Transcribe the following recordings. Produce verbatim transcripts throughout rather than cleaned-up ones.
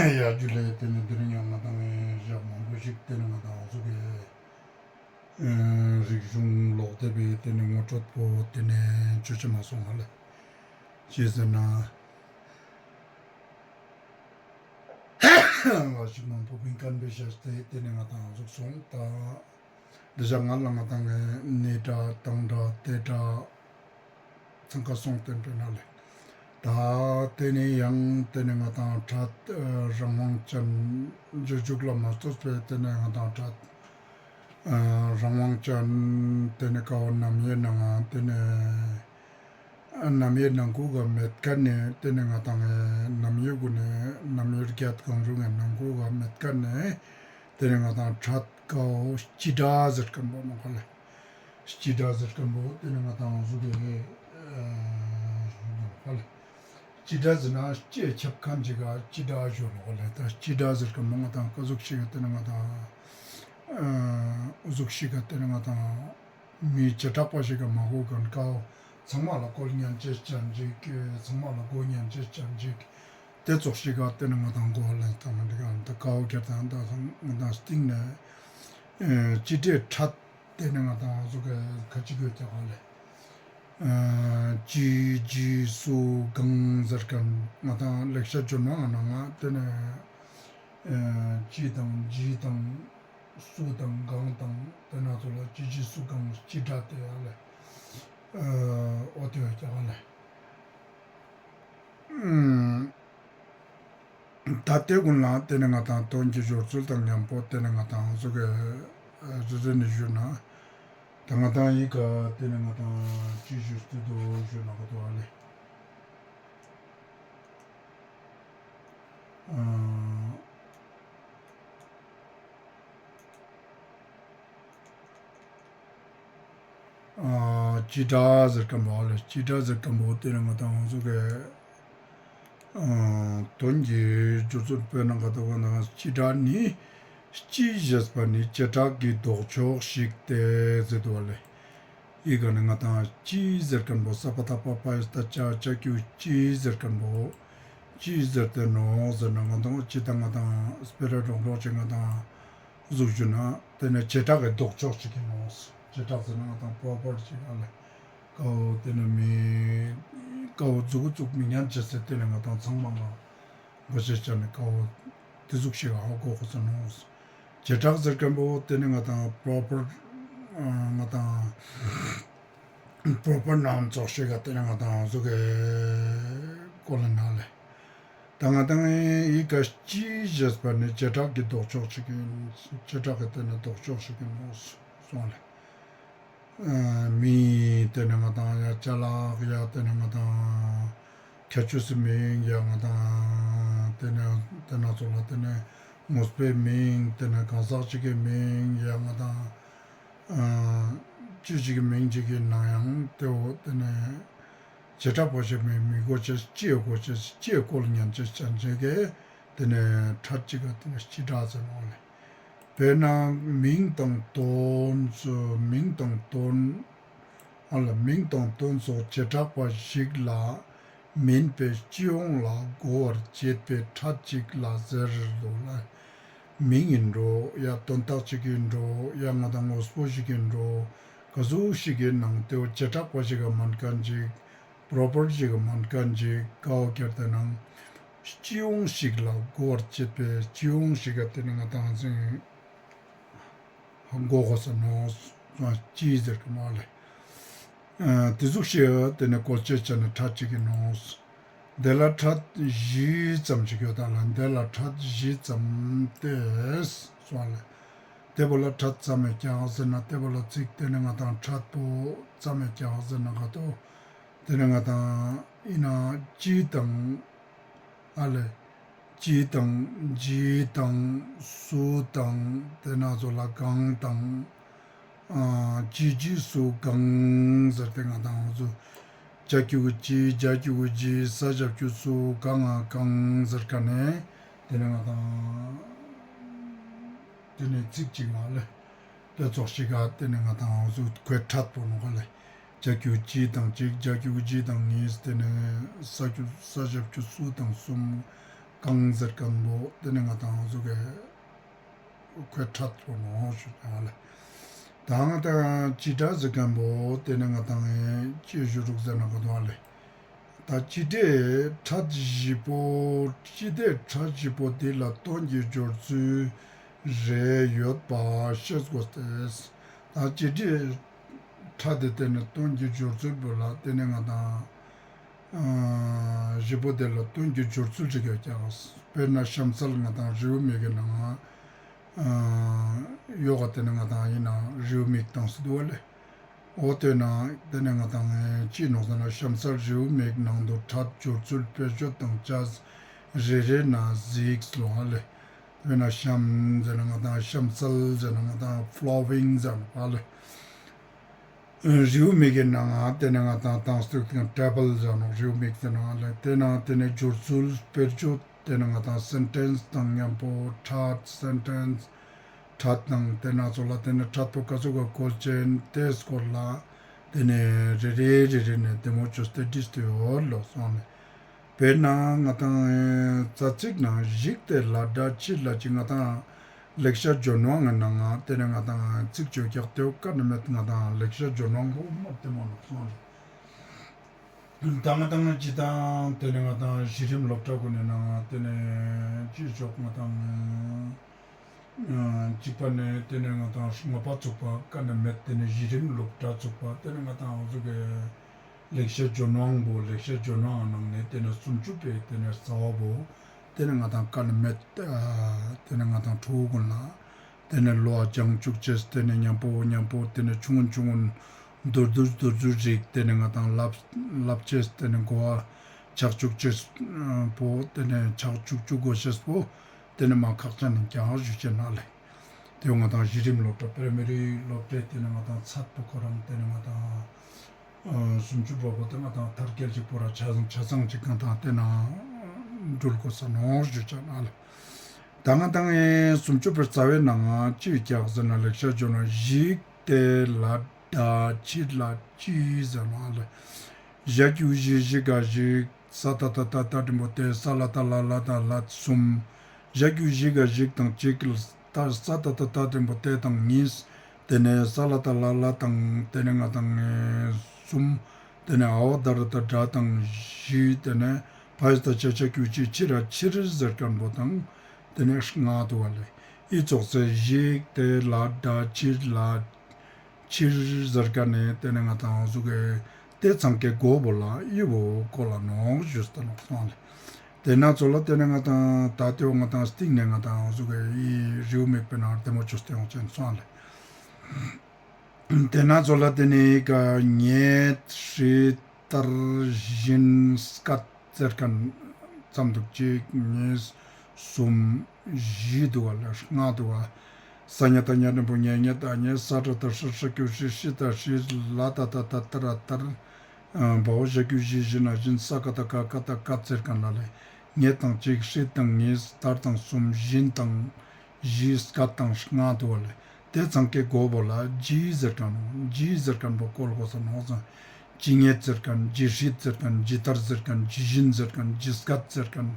ཡ་ཇུ་ལེ། ཏེ་ནེ་དེ་རིང་ཡང་ང་དང་ཞག་མང་པོ་ཞིག་ཏེ་ནེ་ང་དང་འོ་ཟུག་གི་ཨ་རིག་གཞུང་ཀློག་དེབ་བི་ཏེ་ནེ་ངོ་སྤྲོད་པོ་ཏེ་ནེ་ཅོ་ཅེས་མ་སོང་ང་ལེ། ཅི་ཟེར་ན་ང་ཞིག་མང་པོ་བིང་ཁན་བེ་ཤ་སྟེ་ཏེ་ནེ་ང་དང་འོ་ཟུག་སོང་ད། འདི་ཞག་ང་ལ་ང་དང་ངི་ནི་ཏྲ་ཏང་ཏྲ་ཏེ་ཏྲ་ཚང་ཀ་སོང་སྟེ་འདྲེ་ན་ལེ། ད་ཏེ་ནེ་ཡང་ཏེ་ནེ་ང་དང་ཕྲད་ཨ་རང་དབང་ཅན་ཇུ་ཇུག་ལ་མ་ལྟོས་པའི་ཏེ་ནེ་ང་དང་ཕྲད་ཨ་རང་དབང་ཅན་ཏེ་ནེ་ཀའོ་ནམ་ཡེ་ནང་ང་ཏེ་ནེ་ཨ་ནམ་ཡེ་ནང་ཁུག་ག་མེད་ཁན་ནི་ཏེ་ནེ་ང་དང་ངི་ནམ་ཡེ་གུན་ནི་ནམ་ཡེ་རྒྱད་གང་རུང་ངི་ནང་ཁུག་ག་མེད་ཁན་ནི་ཏེ་ནེ་ང་དང་ཕྲད་ཀའོ་སྤྱི་སྒྲ་ཟེར་ཁན་བོ་ནོག་ལེ། སྤྱི་སྒྲ་ཟེར་ཁན་བོ་ཏེ་ནེ་ང་དང་འོ་ཟུག་གི་ཨ་ནོག་ལེ། སྤྱི་སྒྲ་ཟེར་ན་སྤྱི་ཁྱབ་ཁན་ཅིག་ག་སྤྱི་སྒྲ་ཞུ་ནོག་ལེ། ད་སྤྱི་སྒྲ་ཟེར་ཁན་བོ་ང་དང་ཀ་ཟུག་ཞིག་ག་ཏེ་ནེ་ང་དང་ཨ་འོ་ཟུག་ཞིག་ག་ཏེ་ནེ་ང་དང་མི་བྱེ་བྲག་པ་ཞིག་ག་མ་གོ་ཁན་ཀའོ་ཚང་མ་ལ་གོ་ཉན་ཅེས་ཅན་ཅིག་ཚང་མ་ལ་གོ་ཉན་ཅེས་ཅན་ཅིག་ཏེ་ཙོགས་ཤིག་ག་ཏེ་ནེ་ང་དང་གོ་ལེན་ཏང་ན་འདི་ག་ད་ཀའོ་ཁྱེར་ཏེ་ད་ང་དང་སྟིང་ནེ་ཨ་སྤྱི་སྒྲའི་ཕྲད་ཏེ་ནེ་ང་དང་འོ་ཟུག་གི་ཁ་ཅིག་གོ་ཀྱག་ལེ། ཨ་ཅི་ཇི་སུ་གང་ཟེར་ཁན་ང་དང་ལེགས་བཤད་ལྗོན་དབང་ནང་ང་ཏེ་ནེ་ཨ་ཅི་དང་ཇི་དང་སུ་དང་གང་དང་ཏེ་ན་ཚོ་ལ་ཅི་ཇི་སུ་གང་སྤྱི་སྒྲ་ཏེ་ཡ་ལེ། ཨ་འོ་ཏེ་ཡོད་ཀྱག་ལེ། ཨ་ད་ཏེ་གུན་ལ་ཏེ་ནེ་ང་དང་དོན་གྱི་སྦྱོར་ཚུལ་དང་ཉམ་པོ་ཏེ་ནེ་ང་དང་འོ་ཟུག་གི་རེ་རེ་ནེ་ཞུ་ན། ད་ང་དང་ཡི་གེ་ཏེ་ནེ་ང་དང་ཅི་ཞུ་སྟེ་དོ་ཞུ་ན་ག་དོ་ཨ་ལེ། ཨ་སྤྱི་སྒྲ་ཟེར་ཁན་བོ་ལེ། སྤྱི་སྒྲ་ཟེར་ཁན་བོ་ཏེ་ནེ་ང་དང་འོ་ཟུག་གི་ཨ་དོན་གྱི་སྦྱོར་ཚུལ་དཔེར་ན་ག་དོ་ག་ན་སྤྱི་སྒྲ་ནི་སྤྱི་ཞེས་པ་ནི་བྱེ་བྲག་གི་ལྡོག་ཕྱོགས་ཤིག་སྟེ་ཟེར་དུག་པ་ལེ། ཡི་གེ་ནི་ང་དང་སྤྱི་ཟེར་ཁན་བོ་ས་པ་ཐ་པ་པ་ཡ་སྟ་ཅ་ཅ་ཀྱུ་སྤྱི་ཟེར་ཁན་བོ་སྤྱི་ཟེར་ཏེ་ནོག་ཟེར་ན་ང་དང་སྤྱི་དང་ང་དང་སྤེ་ར་རོག་རོག་ཅིག་ང་དང་ཟུག་ཞུ་ན་ཏེ་ནེ་བྱེ་བྲག་གི་ལྡོག་ཕྱོགས་ཤིག་ཨིན་ནོག། བྱེ་བྲག་ཟེར་ན་ང་དང་པོ་རོ་པར་ཅིག་ཨ་ལེ། ཀའོ་ཏེ་ནེ་མི་ཀའོ་ཟུག་གུ་ཙུག་མི་ཉན་ཅེས་ཟེར་ཏེ་ནེ་ང་དང་ཚང་མ་ང་གོ་ཤེས་ཅན་ནི་ཀའོ་ཏེ་ཟུག་ཤིག་ཧ་གོ་གོས་ས་ནོག། བྱེ་བྲག་ཟེར་ཁན་བོ་ཏེ་ནེ་ང་དང་པོ་རོ་པར་ང་དང་པོ་རོ་པར་ནའུན་ཙོགས་ཤིག་ག་ཏེ་ནེ་ང་དང་ཟུག་གི་གོ་ལ་ན་ལེ། ད་ང་དང་ཡི་གེ་སྤྱི་ཞེས་པ་ནི་བྱེ་བྲག་གི་ལྡོག་ཕྱོགས་ཤིག་ཨིན། བྱེ་བྲག་གི་ཏེ་ནེ་ལྡོག་ཕྱོགས་ཤིག་ཨིན་ནོག་སོང་ལེ། ཨ་མི་ཏེ་ནེ་ང་དང་ཡ་ཅ་ལག་ཡ་ཏེ་ནེ་ང་དང་ཁྱད་ཆོས་སི་མིང་ཡ་ང་དང་ཏེ་ནེ་ཏེ་ན་ཚོ་ལ་ཏེ་ནེ་དངོས་པོའི་མིང་ཏེ་ནེ་གང་ཟག་ཅིག་གི་མིང་ཡ་ང་དང་ཨ་ཅི་ཅིག་གི་མིང་ཅིག་གི་ནང་ཡང་ཏེ་བོ་ཏེ་ནེ་བྱེ་བྲག་པ་ཞིག་མི་མི་གོ་ཅེས་སྤྱིའི་གོ་ཅེས་སྤྱིའི་གོ་ལ་ཉན་ཅེས་ཅན་ཅིག་གི་ཏེ་ནེ་ཕྲད་ཅིག་ག་ཏེ་ནེ་སྤྱི་སྒྲ་ཟེར་ནོག་ལེ། དཔེར་ན་མིང་དང་དོན་སོགས་མིང་དང་དོན་ཨ་ལ་མིང་དང་དོན་སོགས་བྱེ་བྲག་པ་ཞིག་ལ་མིན་པའི་སྤྱི་ཡོངས་ལ་གོ་བར་བྱེད་པའི་ཕྲད་ཅིག་ལ་ཟེར་རོ་ལེ། མིང་ཨིན་འགྲོ་ཡ་དོན་དག་ཅིག་ཨིན་འགྲོ་ཡ་ང་དང་དངོས་པོ་ཞིག་ཨིན་འགྲོ་ག་ཟུག་ཞིག་གི་ནང་ཏེ་བོ་བྱེ་བྲག་པ་ཞིག་ག་མན་ཁན་ཅིག་པོ་རོ་པར་ཞིག་ག་མན་ཁན་ཅིག་ཀའོ་ཁྱེར་ཏེ་ནང་སྤྱི་ཡོངས་ཤིག་ལ་གོ་བར་བྱེད་པའི་སྤྱི་ཡོངས་ཤིག་ག་ཏེ་ནེ་ང་དང་ཨ་ཟུག་གོ་གོས་ས་ནོག་སྤྱི་ཟེར་ཁན་བོ་ལེ། ཨ་ཏེ་ཟུག་ཤིག་ཏེ་ནེ་གོ་ཅེས་ཅན་ནི་ཕྲད་ཅིག་ཨིན་ནོག། དེ་ལ་ཕྲད་བཞི་ཙམ་ཞིག་ཡོད་ད་ལེ། དེ་ལ་ཕྲད་བཞི་ཙམ་སྟེ་སོང་ལེ། ཏེ་བོ་ལ་ཕྲད་ཙམ་མེད་ཀྱག་ཟེར་ན་ཏེ་བོ་ལ་ཚིག་ཏེ་ནེ་ང་དང་ཕྲད་པོ་ཙམ་མེད་ཀྱག་ཟེར་ན་ག་དོ། ཏེ་ནེ་ང་དང་ཨིན་ན་ཅི་དང་ཨ་ལེ། ཅི་དང་ཇི་དང་སུ་དང་ཏེ་ན་ཚོ་ལ་གང་དང་ཨ་ཅི་ཇི་སུ་གང་ཟེར་ཏེ་ང་དང་འོ་ཟུག་ཅ་ཀྱུ་གུ་ཅི་ཇ་ཀྱུ་གུ་ཇི་ས་ཞབས་ཀྱུ་སུ་ག་ང་གང་ཟེར་ཁན་ནི་ཏེ་ནེ་ང་དང་ཏེ་ནེ་ཚིག་ཅིག་མ་ལེ། ཏེ་ཙོགས་ཤིག་ག་ཏེ་ནེ་ང་དང་འོ་ཟུག་གོ་ཕྲད་པོ་ནོག་ལེ། ཅ་ཀྱུ་ཅི་དང་ཅིག་ཇ་ཀྱུ་ཇི་དང་ཉིས་ཏེ་ནེ་ས་ཀྱུ་ས་ཞབས་ཀྱུ་སུ་དང་སུམ། གང་ཟེར་ཁན་བོ་ཏེ་ནེ་ང་དང་ཟུག་གི་ཁོའི་ཕྲད་པོ་ནོག་ཞུ་ཅེས་ལེ། ད་ང་དང་ཅི་ཏྲ་ཟེར་ཁན་བོ་ཏེ་ནེ་ང་དང་ཅི་ཞུ་རུག་ཟེར་ན་ག་དོ་ལེ། ད་ཅི་ཏྲའི་ཕྲད་བཞི་པོ་ཅི་ཏྲའི་ཕྲད་བཞི་པོ་ཏེ་ལ་དོན་གྱི་སྦྱོར་ཚུལ་རེ་ཡོད་པ་ཤེས་དགོས་ཏེ། ད་ཅི་ཏྲའི་ཕྲད་དེ་ཏེ་ནེ་དོན་གྱི་སྦྱོར་ཚུལ་བོ་ལ་ཏེ་ནེ་ང་དང་ཨ་བཞི་པོ་ཏེ་ལ་དོན་གྱི་སྦྱོར་ཚུལ་ཅིག་ཡོད་ཀྱག། དཔེར་ན་གཤམ་གསལ་ང་དང་རེའུ་མིག་གི་ནང་ང་ཨ་ཡོག་ག་ཏེ་ནེ་ང་དང་ཨིན་ན་རེའུ་མིག་བཏང་སྟེ་དུག་པ་ལེ། འོ་ཏེ་ན་ཏེ་ནེ་ང་དང་ཅི་ནོག་ཟེར་ན་གཤམ་གསལ་རེའུ་མིག་ནང་དུ་ཕྲད་སྦྱོར་ཚུལ་དཔེར་བརྗོད་དང་བཅས་རེ་རེ་ན་གཟིགས་ལོ་ཨ་ལེ། དཔེར་ན་གཤམ་ཟེར་ན་ང་དང་གཤམ་གསལ་ཟེར་ན་ང་དང་ཕོ་ལོ་ཝིང་ཟེར་ན་ཨ་ལེ། རེའུ་མིག་གི་ནང་ང་ཏེ་ནེ་ང་དང་ཏང་སྟུག་ཏེ་ཊེ་བལ་ཟེར་ནོག། རེའུ་མིག་ཟེར་ནོག་ལེ། ཏེ་ནང་ཏེ་ནེ་སྦྱོར་ཚུལ་དཔེར་བརྗོད་ཏེ་ནེ་ང་དང་སེན་ཊེན་སི་དང་ཉམ་པོ་ཕྲད་སེན་ཊེན་སི་ཕྲད་དང་ཏེ་ནེ་ཙོགས་ལ་ཏེ་ནེ་ཕྲད་པོ་ཀ་ཟུག་ག་བཀོལ་ཅེས་ཏེ་སྐོར་ལ་ཏེ་ནེ་རེ་རེ་རེ་རེ་ནེ་ཏེ་མོ་ཅོས་ཏེ་བྲིས་ཏེ་ཡོད་ལོ་སོང་ལེ། དཔེར་ན་ང་དང་རྩ་ཚིག་ནང་ཞིག་སྟེ་ལ་སྒྲ་ཕྱིར་ལ་ཅིག་ང་དང་ལེགས་བཤད་ལྗོན་དབང་ངི་ནང་ང་ཏེ་ནེ་ང་དང་ཚིག་ཅོ་རྒྱག་ཏེ་ཀ་ནེ་མེད་ང་དང་ལེགས་བཤད་ལྗོན་དབང་པོ་མ་ཏེ་མོ་ནོག་སོང་ལེ། ད་ང་དང་ཅི་དང་ཏེ་ནེ་ང་དང་གཞི་རིམ་སློབ་གྲྭ་གུན་ནི་ནང་ང་ཏེ་ནེ་ཅི་ཅོག་ང་དང་ཨ་གཅིག་པ་ནེ་ཏེ་ནེ་ང་དང་ལྔ་པ་ཚུགས་པ་ཀ་ནེ་མེད་ཏེ་ནེ་གཞི་རིམ་སློབ་གྲྭ་ཚུགས་པ་ཏེ་ནེ་ང་དང་འོ་ཟུག་གི་ལེགས་བཤད་ལྗོན་དབང་པོ་ལེགས་བཤད་ལྗོན་དབང་ནང་ནེ་ཏེ་ནེ་སུམ་ཅུ་པའི་ཏེ་ནེ་རྩ་བ་པོ་ཏེ་ནེ་ང་དང་ཀ་ནེ་མེད་ཨ་ཏེ་ནེ་ང་དང་ཕྲུ་གུ་གུན་ལ་ཏེ་ནེ་ལོ་ཨ་སྦྱང་ཅུག་ཅེས་ཏེ་ནེ་ཉམ་པོ་ཉམ་པོ་ཏེ་ནེ་ཆུང་ངུན་ཆུང་ངུན་མདོར་བསྡུས་མདོར་བསྡུས་རིག་ཏེ་ནེ་ང་དང་ལབ་ལབ་ཅེས་ཏེ་ནེ་གོ་བ་ཆགས་ཅུག་ཅེས་པོ་ཏེ་ནེ་ཆགས་ཅུག་ཅུག་གོ་ཤེས་པོ་ཏེ་ནེ་མ་ཁག་ཅན་ནི་ཀྱང་ཞུ་ཅེས་ན་ལེ། ཏེ་ང་དང་གཞི་རིམ་སློབ་གྲྭ་པྲེ་མ་རི་སློབ་གྲྭའི་ཏེ་ནེ་ང་དང་ཚད་པོ་ཁོ་རང་ཏེ་ནེ་ང་དང་ཨ་སུམ་ཅུ་པ་པོ་ཏེ་ང་དང་མཐར་སྐྱེལ་ཅིག་པོ་ར་ཆ་ཚང་ཆ་ཚང་ཅིག་གང་དང་ཏེ་ནེ་འགྲུལ་གོས་ས་ནོག་ཞུ་ཅེས་ན་ལེ། ད་ང་དང་ཨེ་སུམ་ཅུ་པའི་རྩ་བའི་ནང་ང་ཅི་ཀྱག་ཟེར་ན་ལེགས་བཤད་ལྗོན་དབང་ཞིག་སྟེ་ལ་སྒྲ་ཕྱིར་ལ་ཅི་ཟེར་ན་ལེ། ཞ་གི་གུ་ཞི་ཞི་ག་ཞིག་ས་ཏ་བཏགས་སྟ་འགྲེང་བུ་སྟེ་ས་ལ་བཏགས་སླ་བཏགས་སླད་གསུམ། ཞ་གི་གུ་ཞི་ག་ཞིག་དང་གཅིག་ས་ཏ་བཏགས་སྟ་འགྲེང་བུ་སྟེ་དང་གཉིས། ཏེ་ནེ་ས་ལ་བཏགས་སླ་བླ་དང་ཏེ་ནེ་ང་དང་གསུམ། ཏེ་ནེ་འ་བ་ད་ར་བཏགས་སྒྲ་དང་བཞི། ཏེ་ནེ་བ་ཡ་བཏགས་བྱ་ཆ་གི་གུ་བྱི་ཕྱི་ར་ཕྱིར་ཟེར་ཁན་བོ་དང་ཏེ་ནེ་ལྔ་དུག་པ་ལེ། འི་ཙོགས་སེ་ཞིག་སྟེ་ལ་སྒྲ་ཕྱིར་ལ་ཕྱིར་ཟེར་ཁན་ནི་ཏེ་ནེ་ང་དང་འོ་ཟུག་གི་ཏེ་ཚང་ཀའི་མགོ་བོ་ལ་འི་བོ་གོ་ལ་ནོག་ཞུས་ཏེ་ནོག་སོང་ལེ། ཏེ་ན་ཙོགས་ལ་ཏེ་ནེ་ང་དང་ད་ཏེ་བོ་ང་དང་སྟིང་ནེ་ང་དང་འོ་ཟུག་གི་འི་རེའུ་མིག་པོའི་ནང་ང་ཏེ་མོ་ཅོས་ཏེ་ཡོང་ཅེས་སོང་ལེ། ཏེ་ན་ཙོགས་ལ་ཏེ་ནེ་ཀ་ཉེ་ཧྲི་ཏར་བཞིན་སྐད་ཟེར་ཁན་ཙམ་དུག་གཅིག་གཉིས་གསུམ་བཞི་དུག་པ་ལེ། ལྔ་དུག་པ། ས་ཉ་བཏགས་སྙ་འགྲེང་བུ་སྙེ་སྙད་ཨ་སྙེད། ས་ཏ་བཏགས་སྲ་སྲ་གི་གུ་སྲི་ཤྲི་ཏ་སྲིད། ལ་ཏ་བཏགས་ལྟ་ལྟར་ལྟར། བ་འོག་ཞ་གི་གུ་ཞི་ཞིན་ཨ་ཞིན། ས་ཀ་བཏགས་སྐ་སྐ་བཏགས་སྐད་ཟེར་ཁན་ལ་ལེ། ཉེ་དང་གཅིག་ཧྲི་དང་གཉིས་ཏར་དང་གསུམ་བཞིན་དང་བཞི་སྐད་དང་ལྔ་དུག་པ་ལེ། ཏེ་ཚང་ཀའི་མགོ་བོ་ལ་ཇི་ཟེར་ཁན་ནོག། ཇི་ཟེར་ཁན་བོ་གོལ་གོས་ས་ནོག་ཟེར། ཇི་ཉེད་ཟེར་ཁན་ཇི་ཧྲིད་ཟེར་ཁན་ཇི་ཏར་ཟེར་ཁན་ཇི་ཞིན་ཟེར་ཁན་ཇི་སྐད་ཟེར་ཁན་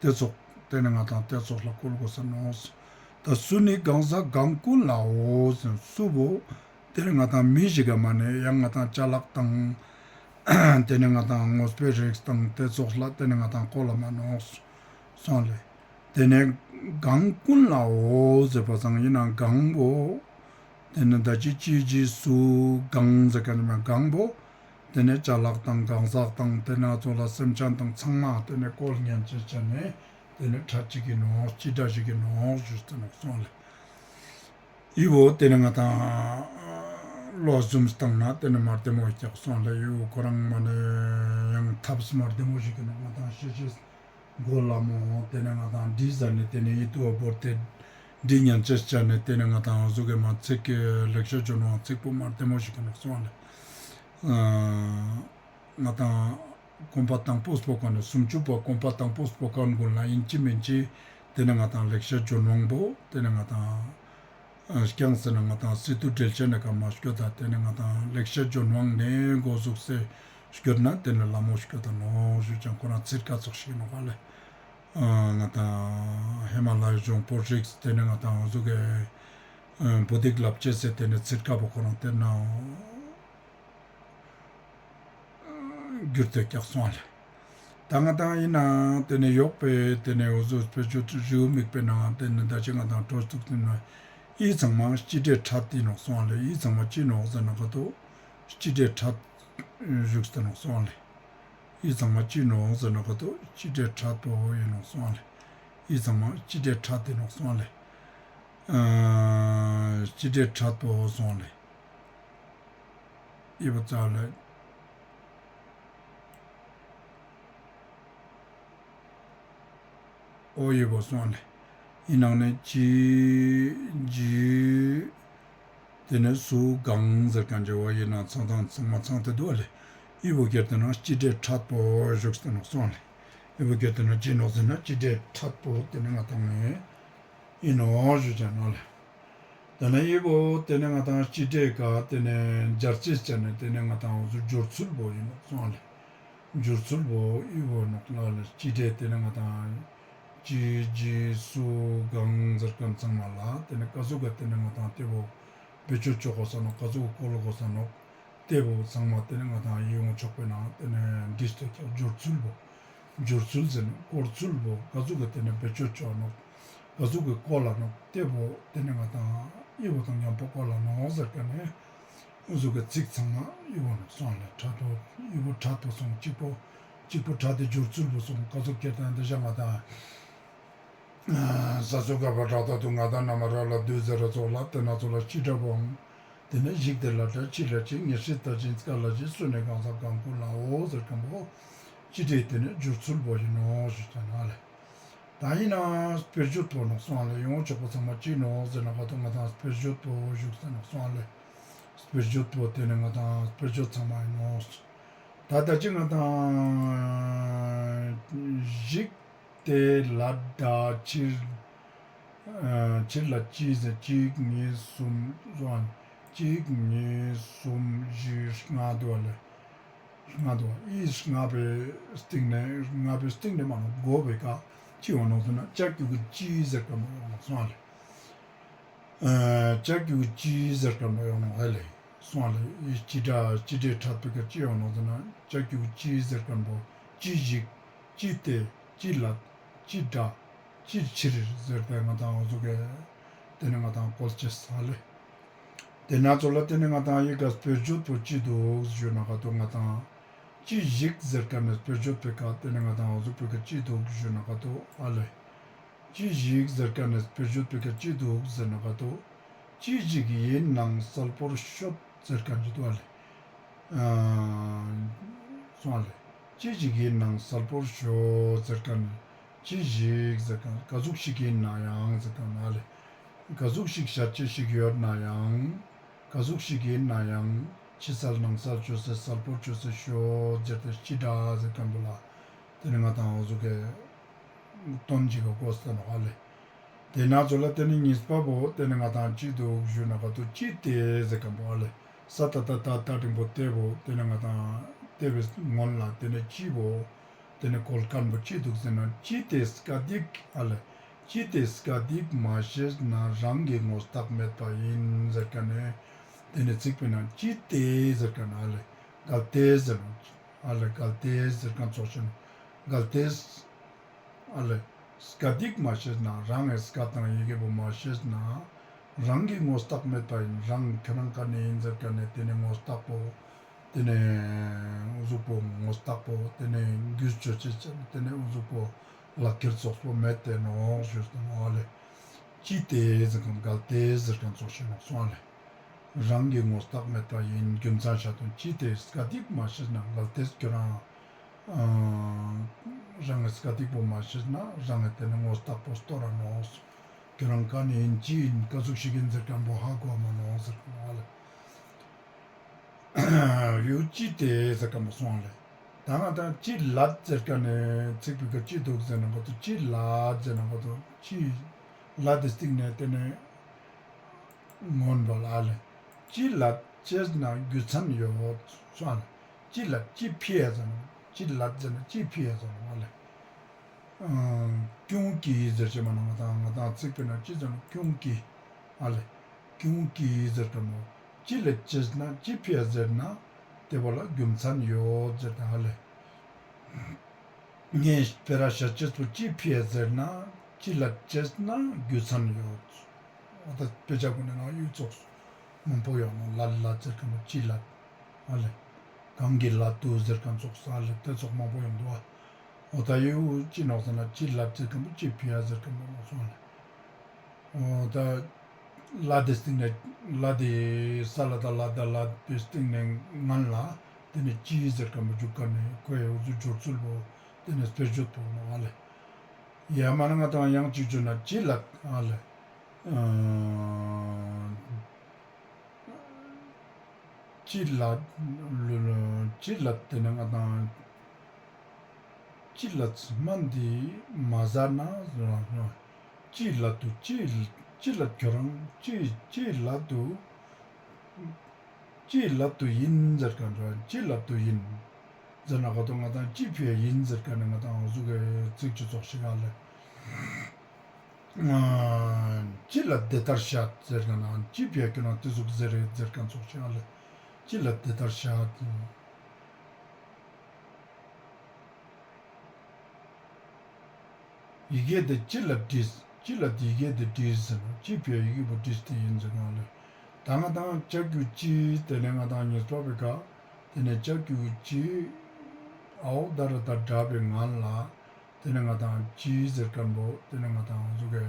ཏེ་ཙོགས་ཏེ་ནེ་ང་དང་ཏེ་ཙོགས་ལ་གོལ་གོས་ས་ནོག། ད་སུ་ནི་གང་ཟག་གང་ཀུན་ལའོ་ཟེར་སུ་བོ་ཏེ་ནེ་ང་དང་མི་ཞིག་ག་མ་ནེ་ཡང་ང་དང་ཅ་ལག་དང་ཏེ་ནེ་ང་དང་དངོས་པོའི་རིགས་དང་ཏེ་ཙོགས་ལ་ཏེ་ནེ་ང་དང་གོལ་ལ་མ་ནོག་སོང་ལེ། ཏེ་ནེ་གང་ཀུན་ལའོ་ཟེར་བ་སང་ཨིན་ན་གང་བོ་ཏེ་ནེ་ད་ཅི་ཅི་ཇི་སུ་གང་ཟེར་ཁན་ནི་མ་གང་བོ་ཏེ་ནེ་ཅ་ལག་དང་གང་ཟག་དང་ཏེ་ནེ་ཙོགས་ལ་སེམས་ཅན་དང་ཚང་མ་ཏེ་ནེ་གོལ་ཉན་ཅེས་ཅན་ནི་ཏེ་ནེ་ཕྲད་ཅིག་གི་ནོག་ཅི་འདྲ་ཞིག་གི་ནོག་ཞུས་ཏེ་ནོག་སོང་ལེ། འི་བོ་ཏེ་ནེ་ང་དང་ལོ་ཟུམ་སྟེང་ན་ཏེ་ནེ་མ་ལྡེ་མོ་ཞིག་སོང་ལེ། འི་བོ་ཁོ་རང་མ་ནེ་ཡང་ཐབས་མ་ལྡེ་མོ་ཞིག་གི་ནོག། ང་དང་ཤེས་ཤེས་གོ་ལ་མོ་ཏེ་ནེ་ང་དང་འདི་ཟ་ནེ་ཏེ་ནེ་འི་ཏུ་བ་བོར་ཏེ་འདི་ཉན་ཅེས་ཅན་ནེ་ཏེ་ནེ་ང་དང་འོ་ཟུག་གི་མ་ཚིག་གི་ལེགས་བཤད་ལྗོན་དབང་ཚིག་པོ་མ་ལྡེ་མོ་ཞིག་གི་ནོག་སོང་ལེ། ང་དང་གོམ་པ་དང་པོ་སྤོ་ཁན་ནི་སུམ་ཅུ་པ་གོམ་པ་དང་པོ་སྤོ་ཁན་གུན་ལ་ཨིན་ཅི་མིན་ཅི་ཏེ་ནེ་ང་དང་ལེགས་བཤད་ལྗོན་དབང་པོ་ཏེ་ནེ་ང་དང་རྐྱང་ཟེར་ན་ང་དང་སི་ཏུ་འགྲེལ་ཆེན་ནེ་ཀ་མ་སྐྱོད་ད་ཏེ་ནེ་ང་དང་ལེགས་བཤད་ལྗོན་དབང་ནེ་གོ་ཟུག་སེ་སྐྱོད་ན་ཏེ་ནེ་ལ་མོ་སྐྱོད་ད་ནོག་ཞུ་ཅེས་ཁོ་རང་ཚིར་ཀ་ཙོགས་ཤིག་ནོག་ལེ། ང་དང་ཧི་མ་ལ་ཡའི་ལྗོངས་པོ་རིགས་ཏེ་ནེ་ང་དང་འོ་ཟུག་གི་བོད་ཡིག་ལབ་ཅེས་སི་ཏེ་ནེ་ཚིར་ཀ་བོ་ཁོ་རང་ཏེ་ནེ་གྱུར་ཏེ་ཀྱག་སོང་ལེ། ད་ང་དང་ཨིན་ན་ཏེ་ནེ་ཡོག་པོའི་ཏེ་ནེ་འོ་ཟུག་དཔེར་བརྗོད་རེའུ་མིག་པོའི་ནང་ཏེ་ནེ་ད་ཅི་ང་དང་འཕྲོ་བརླག་ཏེ་ན་འི་ཚང་མ་སྤྱི་སྒྲའི་ཕྲད་ཏེ་ནོག་སོང་ལེ། འི་ཚང་མ་ཅི་ནོག་ཟེར་ན་ག་ཏོ་སྤྱི་སྒྲའི་ཕྲད་བཞུགས་ཏེ་ནོག་སོང་ལེ། འི་ཚང་མ་ཅི་ནོག་ཟེར་ན་ག་ཏོ་སྤྱི་སྒྲའི་ཕྲད་པོ་ཨིན་ནོག་སོང་ལེ། འི་ཚང་མ་སྤྱི་སྒྲའི་ཕྲད་ཏེ་ནོག་སོང་ལེ། ཨ་སྤྱི་སྒྲའི་ཕྲད་པོ་སོང་ལེ། འི་བོ་ཙ་ལེ། འོ་འི་བོ་སོང་ལེ། འི་ནང་ནེ་ཅི་ཇི་ཏེ་ནེ་སུ་གང་ཟེར་ཁན་ཅིག་བོ་འི་ནང་ཚང་ཚང་ཚང་མ་ཚང་སྟེ་དུག་ལེ། འི་བོ་གྱུར་ཏེ་ན་སྤྱི་སྒྲའི་ཕྲད་པོ་བཞུགས་ཏེ་ནོག་སོང་ལེ། འི་བོ་གྱུར་ཏེ་ན་ཅི་ནོག་ཟེར་ན་སྤྱི་སྒྲའི་ཕྲད་པོ་ཏེ་ནེ་ང་དང་ནེ་ཨིན་ནོག་ཞུ་ཅེས་ནོག་ལེ། ཏེ་ནེ་འི་བོ་ཏེ་ནེ་ང་དང་སྤྱི་སྒྲའི་ཀ་ཏེ་ནེ་སྦྱར་ཅེས་ཅན་ནེ་ཏེ་ནེ་ང་དང་འོ་ཟུག་སྦྱོར་ཚུལ་བོ་ཨིན་ནོག་སོང་ལེ། སྦྱོར་ཚུལ་བོ་འི་བོ་ནོག་ལེ། སྤྱི་སྒྲའི་ཏེ་ནེ་ང་དང་ཅི་ཇི་སུ་གང་ཟེར་ཁན་ཚང་མ་ལ་ཏེ་ནེ་ཀ་ཟུག་ག་ཏེ་ནེ་ང་དང་ཏེ་བོ་བེད་སྤྱོད་ཅོ་གོས་ས་ནོག་ཀ་ཟུག་ག་བཀོལ་གོས་ས་ནོག་ཏེ་བོ་ཚང་མ་ཏེ་ནེ་ང་དང་འི་ཡོང་ཆོག་པའི་ནང་ཏེ་ནེ་འདི་སྟེ་ཀྱག་སྦྱོར་ཚུལ་བོ། སྦྱོར་ཚུལ་ཟེར་ན་བཀོལ་ཚུལ་བོ་ཀ་ཟུག་ག་ཏེ་ནེ་བེད་སྤྱོད་ཅོ་ནོག་ཀ་ཟུག་ག་བཀོལ་ལ་ནོག་ཏེ་བོ་ཏེ་ནེ་ང་དང་འི་བོ་དང་ཉམ་པོ་བཀོལ་ལ་ནོག་ཟེར་ཁན་ནི་འོ་ཟུག་གི་ཚིག་ཚང་མ་འི་བོ་ནོག་སོང་ལེ། ཕྲད་པོ་འི་བོ་ཕྲད་པོ་སོང་གཅིག་པོ་གཅིག་པོ་ཕྲད་དེ་སྦྱོར་ཚུལ་བོ་སོང་ཀ་ཟུག་ག་ཏེ་ནེ་ང་དང་ས་སོ་ག་བ་ར་ད་དུ་ང་དང་ན་མ་ར་ལ་དུ་ཟེར་ར་ཙོགས་ལ་ཏེ་ན་ཙོགས་ལ་སྤྱི་སྒྲ་བོའང་ཏེ་ནེ་ཞིག་དེ་ལ་ད་ཅི་ལ་ཅི་ངེས་ཤེས་ལྟ་ཅི་སྐ་ལ་ཅི་སུ་ནེ་གང་ས་གང་ཀུན་ལའོ་ཟེར་ཁན་བོ་སྤྱི་སྒྲའི་ཏེ་ནེ་སྦྱོར་ཚུལ་བོ་ཨིན་ནོག་ཞུ་ཅེས་ནོག་ལེ། ད་ཨིན་ན་དཔེར་བརྗོད་པོ་ནོག་སོང་ལེ། ཡོང་ཆོག་པོ་ཚང་མ་ཅི་ནོག་ཟེར་ན་ག་ཏོ་ང་དང་དཔེར་བརྗོད་པོ་བཞུགས་ས་ནོག་སོང་ལེ། དཔེར་བརྗོད་པོ་ཏེ་ནེ་ང་དང་དཔེར་བརྗོད་ཚང་མ་ཨིན་ནོག་ད་ད་ཅི་ང་དང་ཞིག་དེ་ལ་ད་ཕྱིར་ཨ་ཕྱིར་ལ་ཅི་ཟེར་གཅིག་གཉིས་གསུམ་སོང་གཅིག་གཉིས་གསུམ་བཞི་ལྔ་དུག་ལེ། ལྔ་དུག་འི་ལྔ་པོའི་སྟེང་ནེ་ལྔ་པོའི་སྟེང་ནེ་མ་ནོག་མགོ་བོའི་ཀ་ཅི་ཡོང་ནོག་ཟེར་ན་ཅ་གི་གུ་ཅི་ཟེར་ཁན་བོ་ཡོང་ནོག་སོང་ལེ། ཨ་ཅ་གི་གུ་ཅི་ཟེར་ཁན་བོ་ཡོང་ནོག་ཧ་ལེ། སོང་ལེ། འི་སྤྱི་སྒྲ་སྤྱི་སྒྲའི་ཕྲད་པོའི་ཀ་ཅི་ཡོང་ནོག་ཟེར་ན་ཅ་གི་གུ་ཅི་ཟེར་ཁན་བོ་ཅི་ཞིག་ཅི་སྟེ་ཅི་ལ་ཅི་སྒྲ་ཅི་ཕྱིར་ཟེར་ཏེ་ང་དང་འོ་ཟུག་གི་ཏེ་ནེ་ང་དང་བཀོལ་ཅེས་ཧ་ལེ། ཏེ་ན་ཙོགས་ལ་ཏེ་ནེ་ང་དང་འི་ཀ་དཔེར་བརྗོད་པོ་ཅི་དུག་ཞུ་ན་ག་ཏོ་ང་དང་ཅི་ཞིག་ཟེར་ཁན་ནི་དཔེར་བརྗོད་པོའི་ཀ་ཏེ་ནེ་ང་དང་འོ་ཟུག་པོའི་ཀ་ཅི་དུག་ཞུ་ན་ག་ཏོ་ཨ་ལེ། ཅི་ཞིག་ཟེར་ཁན་ནི་དཔེར་བརྗོད་པོའི་ཀ་ཅི་དུག་ཟེར་ན་ག་ཏོ་ཅི་ཞིག་ཡིན་ནའང་གསལ་པོར་ཤོད་ཟེར་ཁན་ཅིག་དུག་ཨ་ལེ། ཨ་སོང་ལེ། ཅི་ཞིག་ཡིན་ནའང་གསལ་པོར་ཤོད་ཟེར་ཁན། ཅི་ཞིག་ཟེར་ཁན་ག་ཟུག་ཞིག་ཡིན་ནའང་ཟེར་ཁན་ཨ་ལེ། ག་ཟུག་ཞིག་བྱ་ཅེས་ཤིག་ཡོད་ནའང་ག་ཟུག་ཞིག་ཡིན་ནའང་ཕྱི་གསལ་ནང་གསལ་ཅོས་ཏེ་གསལ་པོར་ཅོས་ཏེ་ཤོད་ཟེར་ཏེ་སྤྱི་སྒྲ་ཟེར་ཁན་བོ་ལ་ཏེ་ནེ་ང་དང་འོ་ཟུག་གི་དོན་ཅིག་ག་གོ་ས་ནོག་ཨ་ལེ། ཏེ་ན་ཙོགས་ལ་ཏེ་ནེ་གཉིས་པ་བོ་ཏེ་ནེ་ང་དང་ཅི་དུག་ཞུ་ན་ག་ཏོ་ཅི་སྟེ་ཟེར་ཁན་བོ་ཨ་ལེ། ས་ཏ་བཏགས་སྟ་འགྲེང་བུ་སྟེ་བོ་ཏེ་ནེ་ང་དང་སྟེ་བོའི་སྔོན་ལ་ཏེ་ནེ་ཅི་བོ་ཏེ་ནེ་བཀོལ་ཁན་བོ་ཅི་དུག་ཟེར་ན་ཅི་སྟེ་སྐད་ཡིག་ཨ་ལེ། ཅི་སྟེ་སྐད་ཡིག་མ་ཤེས་ན་རང་གི་ངོ་རྟགས་མེད་པ་ཡིན་ཟེར་ཁན་ནི་ཏེ་ནེ་ཚིག་པོའི་ནང་ཅི་སྟེ་ཟེར་ཁན་ཨ་ལེ། གལ་ཏེ་ཟེར་ནོག་ཨ་ལེ། གལ་ཏེ་ཟེར་ཁན་ཙོགས་ཤིག་ནོག་གལ་ཏེ། ཨ་ལེ། སྐད་ཡིག་མ་ཤེས་ན་རང་ངི་སྐད་དང་ཡི་གེ་བོ་མ་ཤེས་ན་རང་གི་ངོ་རྟགས་མེད་པ་ཡིན། རང་ཁྱོ་རང་ཀ་ནེ་ཡིན་ཟེར་ཁན་ནི་ཏེ་ནེ་ངོ་རྟགས་པོ་ཏེ་ནེ་འུ་ཟུག་པོ་ངོ་རྟགས་པོ་ཏེ་ནེ་རྒྱུས་ཅོ་ཅེས་ཅན་ཏེ་ནེ་འུ་ཟུག་པོ་ལག་ཁྱེར་ཙོགས་པོ་མེད་དེ་ནོག་ཞུས་ཏེ་ནོག་ཨ་ལེ། ཅི་སྟེ་ཟེར་ཁན་གལ་ཏེ་ཟེར་ཁན་ཙོགས་ཤིག་ནོག་སོང་ཨ་ལེ། རང་གི་ངོ་རྟགས་མེད་པ་ཡིན། རྒྱུ་མཚན་བཤད་དོན་ཅི་སྟེ་སྐད་ཡིག་མ་ཤེས་ན་གལ་ཏེ་ཁྱོ་རང་ཨ་རང་ངི་སྐད་ཡིག་པོ་མ་ཤེས་ན་རང་ངི་ཏེ་ནེ་ངོ་རྟགས་པོ་སྟོར་ར་ནོག་ཁྱོ་རང་ཀ་ནེ་ཡིན་ཅི་ཡིན་ག་ཟུག་ཞིག་ཡིན་ཟེར་ཁན་བོ་ཧ་གོ་མ་ནོག་ཟེར་ཁན་བོ་ཨ་ལེ། ཡུ་ཅི་སྟེ་ཟེར་ཁན་བོ་སོང་ཨ་ལེ། ད་ང་དང་ཅི་ལ་ཟེར་ཁན་ནི་ཚིག་པོའི་ཀ་ཅི་དུག་ཟེར་ན་ག་ཏོ་ཅི་ལ་ཟེར་ན་ག་ཏོ་ཅི་ལ་ཏེ་སྟིང་ནེ་ཏེ་ནེ་སྔོན་པོ་ལ་ཨ་ལེ། ཅི་ལ་ཅེས་ན་རྒྱུ་མཚན་ཡོད་སོང་ཨ་ལེ། ཅི་ལ་ཅི་ཕི་ཡ་ཟེར་ན་ཅི་ལ་ཟེར་ན་ཅི་ཕི་ཡ་ཟེར་ན་ཨ་ལེ། ཀྱུང་ཀྱི་ཟེར་ཅེས་མ་ན་ང་དང་ང་དང་ཚིག་པོའི་ནང་ཅི་ཟེར་ན་ཀྱུང་ཀྱི་ཨ་ལེ། ཀྱུང་ཀྱི་ཟེར་ཁན་བོ་ཅི་ལ་ཅེས་ན་ཅི་ཕི་ཡ་ཟེར་ན་དེ་བོ་ལ་རྒྱུ་མཚན་ཡོད་ཟེར་ཏེ་ཨ་ལེ། ངས་སྤེ་ར་ཤད་ཅེས་པོ་ཅི་ཕི་ཡ་ཟེར་ན་ཅི་ལ་ཅེས་ན་རྒྱུ་མཚན་ཡོད། འོ་ད་དཔེ་ཆ་གུན་ནི་ནང་ཡོད་ཙོགས་མང་པོ་ཡོང་ནོག། ལ་ལ་ཟེར་ཁན་བོ་ཅི་ལ་ཨ་ལེ། གང་གི་ལ་དུ་ཟེར་ཁན་ཙོགས་ཨ་ལེ་དེ་ཙོགས་མང་པོ་ཡོང་འདུག་ཨ། འོ་ད་ཡོད་ཅི་ནོག་ཟེར་ན་ཅི་ལ་ཟེར་ཁན་བོ་ཅི་ཕི་ཡ་ཟེར་ཁན་བོ་ནོག་སོང་ཨ་ལེ། འོ་ད་ལ་དེ་སྟིང་ནེ་ལ་དེ་ས་ལ་ད་ལ་ད་ལ་དེ་སྟིང་ནེ་ངན་ལ་དེ་ནེ་ཅི་ཟེར་ཁན་བོ་འཇུག་ཁན་ནི་ཁོའི་འོ་ཟུག་སྦྱོར་ཚུལ་བོ་དེ་ནེ་དཔེར་བརྗོད་པོ་ནོག་ཨ་ལེ། ཡ་མ་ན་ང་དང་ཡང་ཅིག་བརྗོད་ན་ཅི་ལ་ཨ་ལེ། ཅི་ལ་ལུ་ལུ་ཅི་ལ་དེ་ནེ་ང་དང་ཅི་ལ་ཚི་མ་འདི་མ་ཟ་ན་ཅི་ལ་དུ་ཅི་ཅི་ལ་ཁྱོ་རང་ཅི་ཅི་ལ་དུ་ཅི་ལ་དུ་ཡིན་ཟེར་ཁན་ར་ཅི་ལ་དུ་ཡིན་ཟེར་ན་ག་དོ་ང་དང་ཅི་ཕི་ཡ་ཡིན་ཟེར་ཁན་ནི་ང་དང་འོ་ཟུག་གི་ཚིག་ཅི་ཙོགས་ཤིག་ཨ་ལེ། ཅི་ལ་དེ་ལྟར་བཤད་ཟེར་ཁན་ན་ཅི་ཕི་ཡ་ཁྱོ་རང་དེ་ཟུག་ཟེར་རེད་ཟེར་ཁན་ཙོགས་ཤིག་ཨ་ལེ། ཅི་ལ་དེ་ལྟར་བཤད། ཡི་གེ་དེ་ཅི་ལ་བྲིས། ཅི་ལ་དེ་ཡི་གེ་དེ་བྲིས་ཟེར་ན་ཅི་ཕི་ཡ་ཡི་གེ་བོ་བྲིས་ཏེ་ཡིན་ཟེར་ན་ཨ་ལེ། ད་ང་དང་ལྕགས་ཀྱུ་ཅི་དེ་ནེ་ང་དང་གཉིས་པ་བོའི་ཀ་དེ་ནེ་ལྕགས་ཀྱུ་ཅི་འའོ་ད་ར་ད་དྲ་བའི་ངན་ལ་དེ་ནེ་ང་དང་ཅི་ཟེར་ཁན་བོ་དེ་ནེ་ང་དང་འོ་ཟུག་གི་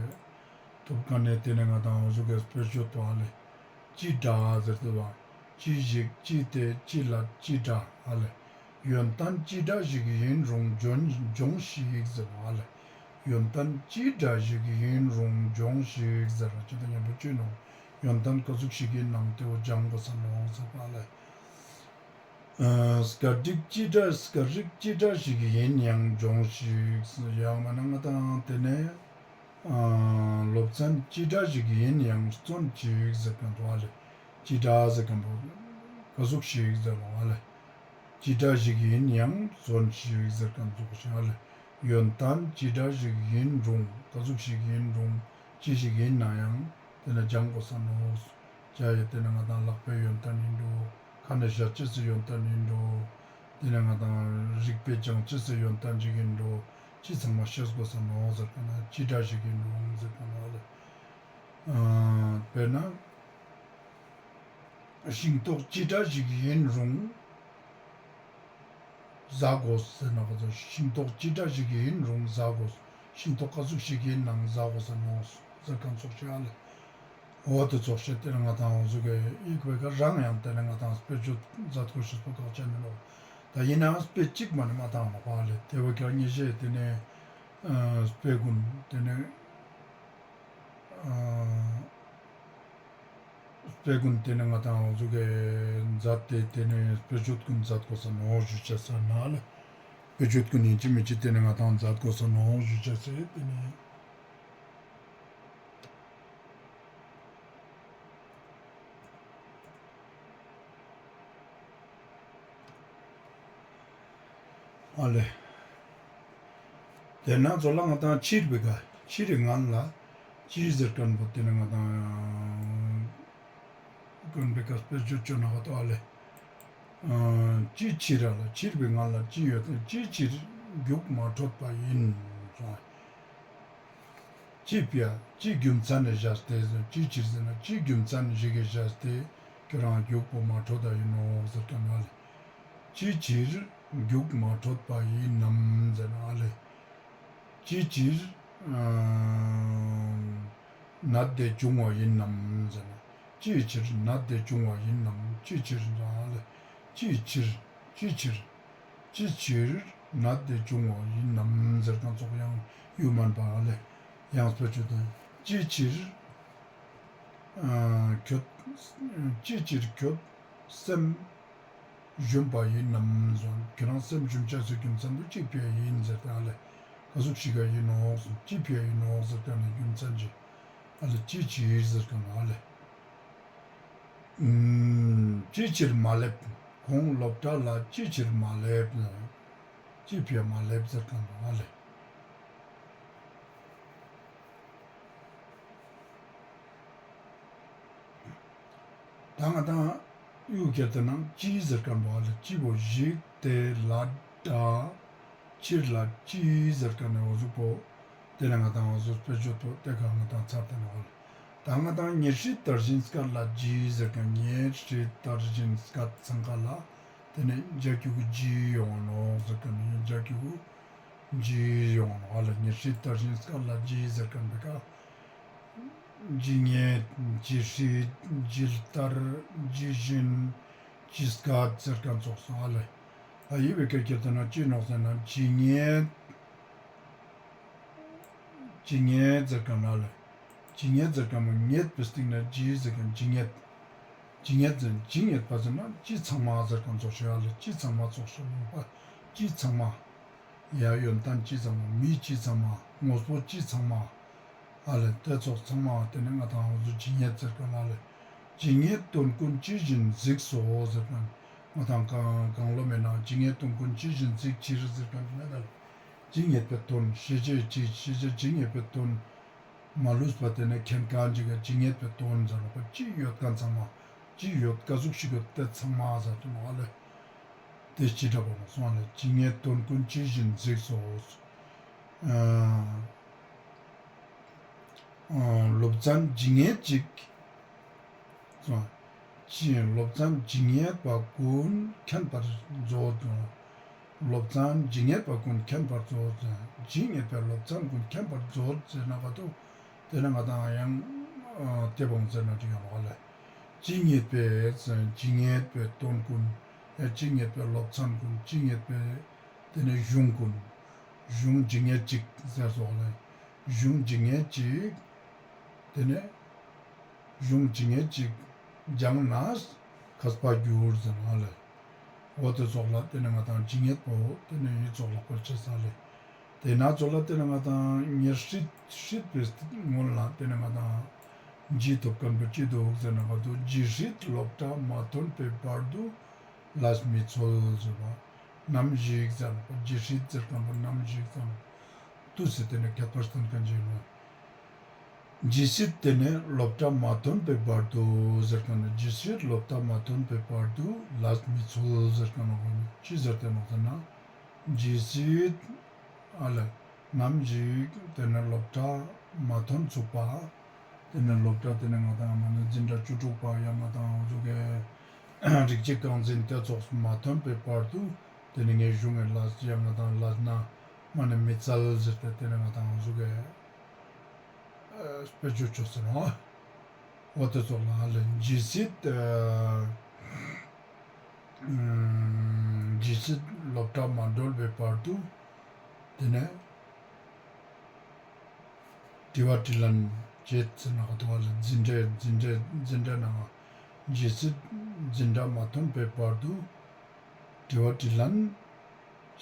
ཐུབ་ཁན་ནི་དེ་ནེ་ང་དང་འོ་ཟུག་གི་དཔེར་བརྗོད་པོ་ཨ་ལེ། ཅི་འདྲ་ཟེར་ཏེ་བ། ཅི་ཞིག་ཅི་སྟེ་ཅི་ལ་ཅི་འདྲ་ཨ་ལེ། ཡོན་ཏན་ཅི་འདྲ་ཞིག་ཡིན་རུང་འཇོན་འཇོང་ཞིག་ཟེར་བ་ཨ་ལེ། ཡོན་ཏན་ཅི་འདྲ་ཞིག་ཡིན་རུང་འཇོང་ཞིག་ཟེར་བ་ཅི་ད་ཉམ་པོ་ཅི་ནོག། ཡོན་ཏན་ག་ཟུག་ཞིག་གི་ནང་དེ་བོ་སྦྱང་དགོས་ས་ནོག་ཟེར་བ་ཨ་ལེ། སྐད་རིགས་ཅི་འདྲ་སྐད་རིགས་ཅི་འདྲ་ཞིག་ཡིན་ཡང་སྦྱོང་ཞིག་ཡང་མ་ན་ང་དང་དེ་ནེ་སློབ་ཚན་ཅི་འདྲ་ཞིག་ཡིན་ཡང་བརྩོན་ཅིག་ཟེར་ཁན་བོ་ཨ་ལེ། ཅི་འདྲ་ཟེར་ཁན་བོ་ག་ཟུག་ཞིག་ཟེར་བ་ཨ་ལེ། ཅི་འདྲ་ཞིག་ཡིན་ཡང་བརྩོན་ཅིག་ཟེར་ཁན་ཙོགས་ཤིག་ཨ་ལེ། ཡོན་ཏན་ཅི་འདྲ་ཞིག་ཡིན་རུང་ག་ཟུག་ཞིག་ཡིན་རུང་ཅི་ཞིག་ཡིན་ན་ཡང་དེ་ནེ་སྦྱང་དགོས་ས་ནོག། ཅ་ཡེ་དེ་ནེ་ང་དང་ལག་པའི་ཡོན་ཏན་ཡིན་འགྲོ། ཁ་ནེ་བཤད་ཅེས་སི་ཡོན་ཏན་ཡིན་འགྲོ། དེ་ནེ་ང་དང་རིག་པའི་སྦྱང་ཅེས་སི་ཡོན་ཏན་ཅིག་ཡིན་འགྲོ། ཅི་ཚང་མ་ཤེས་དགོས་ས་ནོག་ཟེར་ཁན་ན་ཅི་འདྲ་ཞིག་ཡིན་རུང་ཟེར་ཁན་ན་ལེ། དཔེར་ན་ཤིང་ཏོག་ཅི་འདྲ་ཞིག་ཡིན་རུང་ཟ་དགོས་ཟེར་ན་ག་ཚོད་ཤིང་ཏོག་ཅི་འདྲ་ཞིག་ཡིན་རུང་ཟ་དགོས། ཤིང་ཏོག་ག་ཟུག་ཞིག་ཡིན་ནའང་ཟ་དགོས་ས་ནོག་ཟེར་ཁན་ཙོགས་ཤིག་ཨ་ལེ། འོ་དེ་ཙོགས་ཤིག་དེ་ནེ་ང་དང་འོ་ཟུག་གི་ཡིག་པོའི་ཀ་རང་ཡང་དེ་ནེ་ང་དང་དཔེར་བརྗོད་མཛད་དགོས་ཤེས་པོ་ཁག་ཅན་ནི་ནོག། ད་ཡིན་ནའང་དཔེ་གཅིག་མ་ནེ་མ་བཏང་ནོག་པ་ལེ། དེ་བོ་ཀ་ཉེ་ཞའི་དེ་ནེ་དཔེ་གུན་དེ་ནེ་དཔེ་གུན་དེ་ནེ་ང་དང་འོ་ཟུག་གི་མཛད་དེ་དེ་ནེ་དཔེར་བརྗོད་གུན་མཛད་དགོས་ས་ནོག་ཞུ་ཅེས་ས་ན་ལེ། དཔེར་བརྗོད་གུན་ཡིན་ཅི་མིན་ཅི་དེ་ནེ་ང་དང་མཛད་དགོས་ས་ནོག་ཞུ་ཅེས་ས་དེ་ནེ། ཨ་ལེ། དེ་ནེ་ཚོ་ལ་ང་དང་ཕྱིར་བི་ག་ཕྱིར་རི་ངན་ལ་ཅི་ཟེར་ཁན་བོ་དེ་ནེ་ང་དང་ཀུན་བི་ག་དཔེར་བརྗོད་ཅོ་ན་ག་དོ་ཨ་ལེ། ཅི་ཕྱིར་ཨ་ལེ་ཕྱིར་བི་ངན་ལ་ཅི་ཡོད་ཅི་ཕྱིར་རྒྱུག་མ་འཕྲོད་པ་ཡིན། ཅི་ཕི་ཡ་ཅི་རྒྱུ་མཚན་ནི་བཞག་སྟེ་ཅི་ཕྱིར་ཟེར་ན་ཅི་རྒྱུ་མཚན་ཞིག་གི་བཞག་སྟེ་ཁྱོ་རང་རྒྱུག་པོ་མ་འཕྲོད་ད་ཡིན་ནོག་ཟེར་ཁན་ན་ལེ། ཅི་ཕྱིར་རྒྱུག་མ་འཕྲོད་པ་ཡིན་ནམ་ཟེར་ན་ཨ་ལེ། ཅི་ཕྱིར་ནད་དེ་བྱུང་བ་ཡིན་ནམ་ཟེར་ན། ཅི་ཕྱིར་ནད་དེ་བྱུང་བ་ཡིན་ནམ། ཅི་ཕྱིར་ཟེར་ན་ཨ་ལེ། ཅི་ཕྱིར་ཅི་ཕྱིར་ཅི་ཕྱིར་ནད་དེ་བྱུང་བ་ཡིན་ནམ་ཟེར་ཁན་ཙོགས་ཡང་ཡོད་མན་པ་ཨ་ལེ། ཡང་དཔེར་བརྗོད་དང་ཅི་ཕྱིར་ཁྱོད་ཅི་ཕྱིར་ཁྱོད་སེམས་ཞུམ་པ་ཡིན་ནམ་ཟེར་ན་ཁྱོད་རང་སེམས་ཞུམ་ཅེས་སི་རྒྱུ་མཚན་པོ་ཅི་ཕི་ཡ་ཡིན་ཟེར་ཏེ་ཨ་ལེ། ག་ཟུག་ཞིག་ག་ཡིན་ནོག་ཟེར་ཅི་ཕི་ཡ་ཡིན་ནོག་ཟེར་ཏེ་ཨ་ལེ་རྒྱུ་མཚན་ཅི་ཨ་ལེ་ཅི་ཕྱིར་ཟེར་ཁན་ཨ་ལེ། ཅི་ཕྱིར་མ་སླེབས། ཁོང་སློབ་གྲྭ་ལ་ཅི་ཕྱིར་མ་སླེབས་ན། ཅི་ཕི་ཡ་མ་སླེབས་ཟེར་ཁན་ཨ་ལེ། ད་ང་དང་ཡུ་གེ་ཏེ་ནང་ཅི་ཟེར་ཁན་བོ་ཨ་ལེ། ཅི་བོ་ཞིག་ཏེ་ལ་ད་ཕྱིར་ལ་ཅི་ཟེར་ཁན་ནི་འོ་ཟུག་པོ་ཏེ་ནེ་ང་དང་འོ་ཟུག་སྤེ་ཆོ་ཏོ་ཏེ་ཀ་ང་དང་ཚར་ཏེ་ནོག་ཨ་ལེ། ད་ང་དང་ཉེར་སྲིད་དར་ཞིང་སྐད་ལ་ཇི་ཟེར་ཁན། ཉེར་སྲིད་དར་ཞིང་སྐད་ཚང་ཀ་ལ་ཏེ་ནེ་ཇ་གི་གུ་ཇི་ཡོང་ནོག་ཟེར་ཁན་ནི་ཇ་གི་གུ་ཇི་ཡོང་ནོག་ཨ་ལེ། ཉེར་སྲིད་དར་ཞིང་སྐད་ལ་ཇི་ཟེར་ཁན་པེ་ཀ་ཇི་སྙེད། ཇི་སྲིད། ཇི་ལྟར། ཇི་བཞིན། ཇི་སྐད་ཟེར་ཁན་ཙོགས་སོང་ཨ་ལེ། ཨ་ཡི་བེ་ཀ་ཁྱེར་ཏེ་ན་ཅི་ནོག་ཟེར་ན་ཇི་སྙེད། ཇི་སྙེད་ཟེར་ཁན་ཨ་ལེ། ཇི་སྙེད་ཟེར་ཁན་མོ་སྙེད་པེ་སྟིང་ནེ་ཇི་ཟེར་ཁན་ཇི་སྙེད། ཇི་སྙེད་ཟེར་ཇི་སྙེད་པ་ཟེར་ན་ཅི་ཚང་མ་ཟེར་ཁན་ཙོགས་ཤིག་ཨ་ལེ། ཅི་ཚང་མ་ཙོགས་ཤིག་ནོག་པ། ཅི་ཚང་མ། ཡ་ཡོན་ཏན་ཅི་ཚང་མ། མི་ཅི་ཚང་མ། དངོས་པོ་ཅི་ཚང་མ། ཨ་ལེ། ཏེ་ཙོགས་ཚང་མ་ཏེ་ནེ་ང་དང་འོ་ཟུག་ཇི་སྙེད་ཟེར་ཁན་ཨ་ལེ། ཇི་སྙེད་དོན་ཀུན་ཇི་བཞིན་གཟིགས་སོ་ཟེར་ཁན། ང་དང་གང་གང་ལོ་མེད་ན་ཇི་སྙེད་དོན་ཀུན་ཇི་བཞིན་གཟིགས་ཕྱིར་ཟེར་ཁན་མེད་ད་ལེ། ཇི་སྙེད་པའི་དོན། ཤེས་བྱའི་ཇི། ཤེས་བྱ་ཇི་སྙེད་པའི་དོན། མ་ལུས་པ་ཏེ་ནེ་མཁྱེན་ཁན་ཅིག་ག་ཇི་སྙེད་པའི་དོན་ཟེར་ནོག་པ། ཅི་ཡོད་ཁན་ཚང་མ། ཅི་ཡོད་ཀ་ཟུག་ཞིག་ཡོད་ཏེ་ཚང་མ་ཟེར་དུ་ནོག་ཨ་ལེ། ཏེ་ཅི་འདྲ་བ་མ་སོང་ཨ་ལེ། ཇི་སྙེད་དོན་ཀུན་ཇི་བཞིན་གཟིགས་སོ། ཨ་ཨ་སློབ་ཚན་ཇི་སྙེད་ཅིག་སོང་། ཅི་སློབ་ཚན་ཇི་སྙེད་པ་ཀུན་མཁྱེན་པར་མཛོད། སློབ་ཚན་ཇི་སྙེད་པ་ཀུན་མཁྱེན་པར་མཛོད། ཇི་སྙེད་པའི་སློབ་ཚན་ཀུན་མཁྱེན་པར་མཛོད་ཟེར་ན་ག་ཏོ། ཏེ་ནེ་ང་དང་ཡང་ཨ་ཏེ་བོ་ཟེར་ན་ཅི་ཡོང་བ་ལེ། ཇི་སྙེད་པའི་ཇི་སྙེད་པའི་དོན་ཀུན། ཡ་ཇི་སྙེད་པའི་སློབ་ཚན་ཀུན། ཇི་སྙེད་པའི་ཏེ་ནེ་གཞུང་ཀུན། གཞུང་ཇི་སྙེད་ཅིག་ཟེར་སོགས་ལ། གཞུང་ཇི་སྙེད་ཅིག་ཏེ་ནེ་གཞུང་ཇི་སྙེད་ཅིག་སྦྱངས་ནས་མཁས་པར་གྱུར་ཟེར་ན་ལེ། འོ་ཏེ་ཙོགས་ལ་ཏེ་ནེ་ང་དང་ཇི་སྙེད་པོ་ཏེ་ནེ་ཡི་ཙོགས་ལ་བཀོལ་ཅེས་ལེ། ཏེ་ན་ཙོགས་ལ་ཏེ་ནེ་ང་དང་ཉེར་སྲིད་སྲིད་པའི་སྔོན་ལ་ཏེ་ནེ་ང་དང་ཇི་ཐོབ་ཁན་པོ་ཅི་འདུག་ཟེར་ན་ག་ཏོ། ཇི་སྲིད་སློབ་གྲྭ་མ་ཐོན་པའི་བར་དུ་ལས་མི་འཚོལ་ཟེར་བ། ནམ་ཞིག་ཟེར་ན་ཇི་སྲིད་ཟེར་ཁན་པོ་ནམ་ཞིག་ཟེར་ན་དུས་སུ་ཏེ་ནེ་ཁྱད་པར་སྟོན་ཁན་ཅིག་ཨིན་ནོག། ཇི་སྲིད་ཏེ་ནེ་སློབ་གྲྭ་མ་ཐོན་པའི་བར་དུ་ཟེར་ཁན་ནི་ཇི་སྲིད་སློབ་གྲྭ་མ་ཐོན་པའི་བར་དུ་ལས་མི་འཚོལ་ཟེར་ཁན་ནི་ཅི་ཟེར་ཏེ་ནོག་ཟེར་ན། ཇི་སྲིད་ཨ་ལེ་ནམ་ཞིག་ཏེ་ནེ་སློབ་གྲྭ་མ་ཐོན་ཚུག་པ། ཏེ་ནེ་སློབ་གྲྭ་ཏེ་ནེ་ང་དང་མ་ནེ་འཛིན་གྲྭ་བཅུ་དྲུག་པ་ཡང་ང་དང་འོ་ཟུག་གི་རིགས་གཅིག་རྐང་འཛིན་ཏེ་ཙོགས་མ་ཐོན་པའི་བར་དུ་ཏེ་ནེ་ངའི་གཞུང་གི་ལས་ཡང་ང་དང་ལས་ན་མ་ནེ་མི་འཚལ་ཟེར་ཏེ་ཏེ་ནེ་ང་དང་འོ་ཟུག་གི་དཔེ་བརྗོད་ཅོས་ཟེར་ནོག། འོ་ཏེ་ཙོགས་ལ་ཨ་ལེ་ཇི་སྲིད་ཨ་ཇི་སྲིད་སློབ་གྲྭ་མ་གྲོལ་བའི་བར་དུ་ཏེ་ནེ་དྲི་བ་དྲིས་ལན་བྱེད་ཟེར་ན་ག་ཏོ་ཨ་ལེ་འཛིན་གྲྭའི་འཛིན་གྲྭའི་འཛིན་གྲྭའི་ནང་ཇི་སྲིད་འཛིན་གྲྭ་མ་ཐོན་པའི་བར་དུ་དྲི་བ་དྲིས་ལན་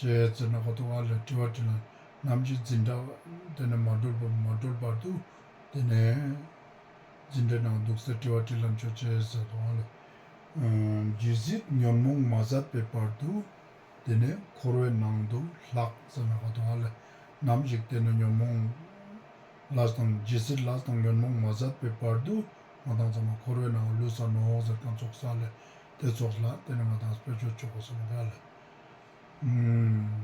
བྱེད་ཟེར་ན་ག་ཏོ་ཨ་ལེ་དྲི་བ་དྲིས་ལན་ནམ་ཞིག་འཛིན་གྲྭ་ཏེ་ནེ་མ་གྲོལ་བ་མ་གྲོལ་བར་དུ་ཏེ་ནེ་འཛིན་གྲྭའི་ནང་དུག་སྟེ་དྲི་བ་དྲིས་ལན་ཅོ་ཅེས་ཟེར་དོ་ཨ་ལེ། ཨ་ཇི་སྲིད་ཉོན་མོངས་མ་ཟད་པའི་བར་དུ་ཏེ་ནེ་འཁོར་བའི་ནང་དུ་ལྷག་ཟེར་ན་ག་ཏོ་ཨ་ལེ། ནམ་ཞིག་ཏེ་ནེ་ཉོན་མོངས་ལས་དང་ཇི་སྲིད་ལས་དང་ཉོན་མོངས་མ་ཟད་པའི་བར་དུ་ང་དང་ཚང་མ་འཁོར་བའི་ནང་ལུས་ས་ནོག་ཟེར་ཁན་ཙོགས་ས་ལེ། ཏེ་ཙོགས་ལ་ཏེ་ནེ་ང་དང་དཔེ་བརྗོད་ཅོ་གོས་ཟེར་ན་ག་ལེ། ཨུམ།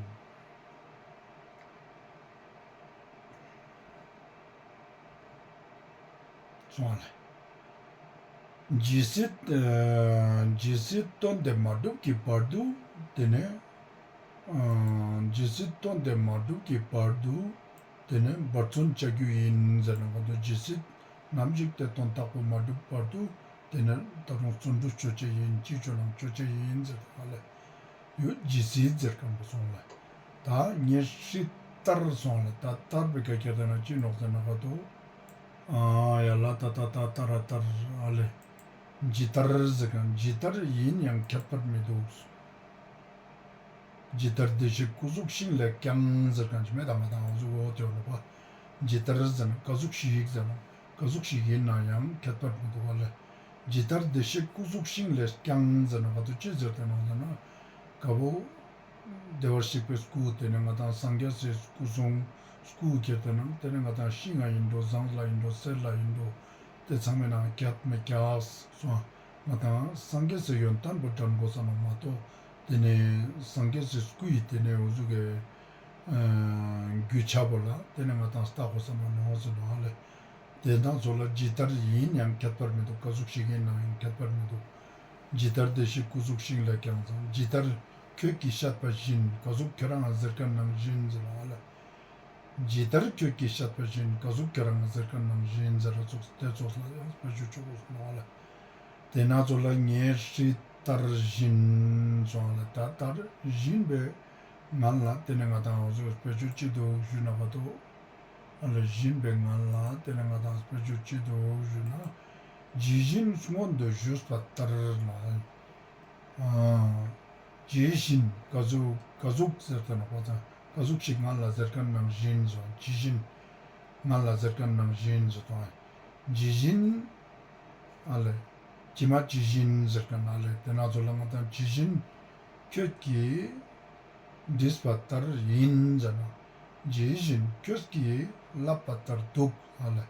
སོང་བ་ལེ། ཇི་སྲིད་ཨ་ཇི་སྲིད་དོན་དེ་མ་གྲུབ་ཀྱི་བར་དུ་ཏེ་ནེ་ཨ་ཇི་སྲིད་དོན་དེ་མ་གྲུབ་ཀྱི་བར་དུ་ཏེ་ནེ་འབད་བརྩོན་བྱ་རྒྱུ་ཡིན་ཟེར་ན་ག་ཏོ་ཇི་སྲིད་ནམ་ཞིག་ཏེ་དོན་དག་པོ་མ་གྲུབ་བར་དུ་ཏེ་ནེ་ད་རུང་བརྩོན་འགྲུས་ཅོ་ཅེས་ཡིན། ཅི་ཅོ་ལང་ཅོ་ཅེས་ཡིན་ཟེར་ཏེ་ཧ་ལེ། ཡོད་ཇི་སྲིད་ཟེར་ཁན་པོ་སོང་ལེ། ད་ཉེར་སྲིད་ལྟར་སོང་ལེ། ད་ལྟར་བེ་ཀ་ཁྱེར་ཏེ་ན་ཅི་ནོག་ཟེར་ན་ག་ཏོ། ཨ་ཡ་ལ་ད་ད་ད་ལྟར་ལྟར་ཨ་ལེ། ཇི་ལྟར་ཟེར་ཁན་ཇི་ལྟར་ཡིན་ཡང་ཁྱད་པར་མི་དུག། ཇི་ལྟར་བདེ་གཤེགས་སྐུ་གཟུགས་ཤིང་ལས་ཀྱང་ཟེར་ཁན་ཅིག་མེད་ད་མ་དང་འོ་ཟུག་འོ་ཏེ་འོ་ལོ་པ། ཇི་ལྟར་ཟེར་ན་ཀ་ཟུག་ཞིག་ཟེར་ན་ཀ་ཟུག་ཞིག་ཡིན་ན་ཡང་ཁྱད་པར་མི་དུག་ག་ལེ། ཇི་ལྟར་བདེ་གཤེགས་སྐུ་གཟུགས་ཤིང་ལས་ཀྱང་ཟེར་ན་ག་ཏོ་ཅི་ཟེར་ཏེ་ནོག་ཟེར་ན་ཀ་བོ་བདེ་བར་གཤེགས་པའི་སྐུ་ཏེ་ནེ་ང་དང་སངས་རྒྱས་སི་སྐུ་གསུང་སྐུ་ཁྱེར་ཏེ་ན་ཏེ་ནེ་ང་དང་ཤིང་ང་ཡིན་འགྲོ་ཟངས་ལ་ཡིན་འགྲོ་གསེར་ལ་ཡིན་འགྲོ་ཏེ་ཚང་མའི་ནང་ཁྱད་མི་ཁྱད་སོང་། ང་དང་སངས་རྒྱས་སི་ཡོན་ཏན་པོ་དྲན་དགོས་ས་ན་མ་གཏོགས་དེ་ནས་སངས་རྒྱས་སི་སྐུའི་དེ་ནས་འོ་ཟུག་གི་རྒྱུ་ཆ་པོ་ལ་དེ་ནས་ང་དང་ལྟ་དགོས་ས་ན་ནོག་ཟེར་ནོག་ཨ་ལེ། དེ་དང་ཚོ་ལ་ཇི་ལྟར་ཡིན་ཡང་ཁྱད་པར་མི་འདུག་ག་ཟུག་ཞིག་ཡིན་ནའང་ཁྱད་པར་མི་འདུག་ཇི་ལྟར་བདེ་གཤེགས་སྐུ་གཟུགས་ཤིང་ལས་ཀྱང་བཟང་། ཇི་ལྟར་ཁྱོད་ཀྱིས་བཤད་པ་བཞིན། ག་ཟུག་ཁྱོད་རང་ཟེར་མཁན་ནང་བཞིན་ཟེར་ནོག་ཨ་ལེ། ཇི་ལྟར་ཁྱོད་ཀྱིས་བཤད་པ་བཞིན། ག་ཟུག་ཁྱོད་རང་ཟེར་མཁན་ནང་བཞིན་ཟེར་ར་ཙོགས་དེ་ཙོགས་ལ་ཡང་དཔེ་ཆོ་ཆོ་གོས་ནོག་ལེ། དེ་ན་ཚོ་ལ་ངས་ཧྲིལ་ལྟར་བཞིན་སོང་ལེ། ད་ལྟར་བཞིན་པའི་ངང་ལ་དེ་ནས་ང་དང་འོ་ཟུག་དཔེ་ཆོ་ཅི་འདུག་ཞུ་ན་ག་དོ། ཨ་ལེ་བཞིན་པའི་ངང་ལ་དེ་ནས་ང་དང་དཔེ་ཆོ་ཅི་འདུག་ཞུ་ན། ཇི་བཞིན་སྔོན་དུ་ཞུས་པ་ལྟར་ལ། ཨ། ཇི་བཞིན་ག་ཟུག་ག་ཟུག་ཟེར་ཏེ་ན་ཁོ་ཚང་ག་ཟུག་ཞིག་ང་ལ་ཟེར་མཁན་ནང་བཞིན་ཟེར། ཇི་བཞིན་ང་ལ་ཟེར་མཁན་ནང་བཞིན་ཟེར་དང་། ཇི་བཞིན་ཨ་ལེ། ཇི་མ་ཇི་བཞིན་ཟེར་མཁན་ཨ་ལེ། དེ་ན་ཚོ་ལ་ང་དང་ཇི་བཞིན་ཁྱོད་ཀྱིས་བྲིས་པ་ལྟར་ཡིན་ཟེར་ན། ཇི་བཞིན་ཁྱོད་ཀྱིས་ལབ་པ་ལྟར་འདུག་ཨ་ལེ།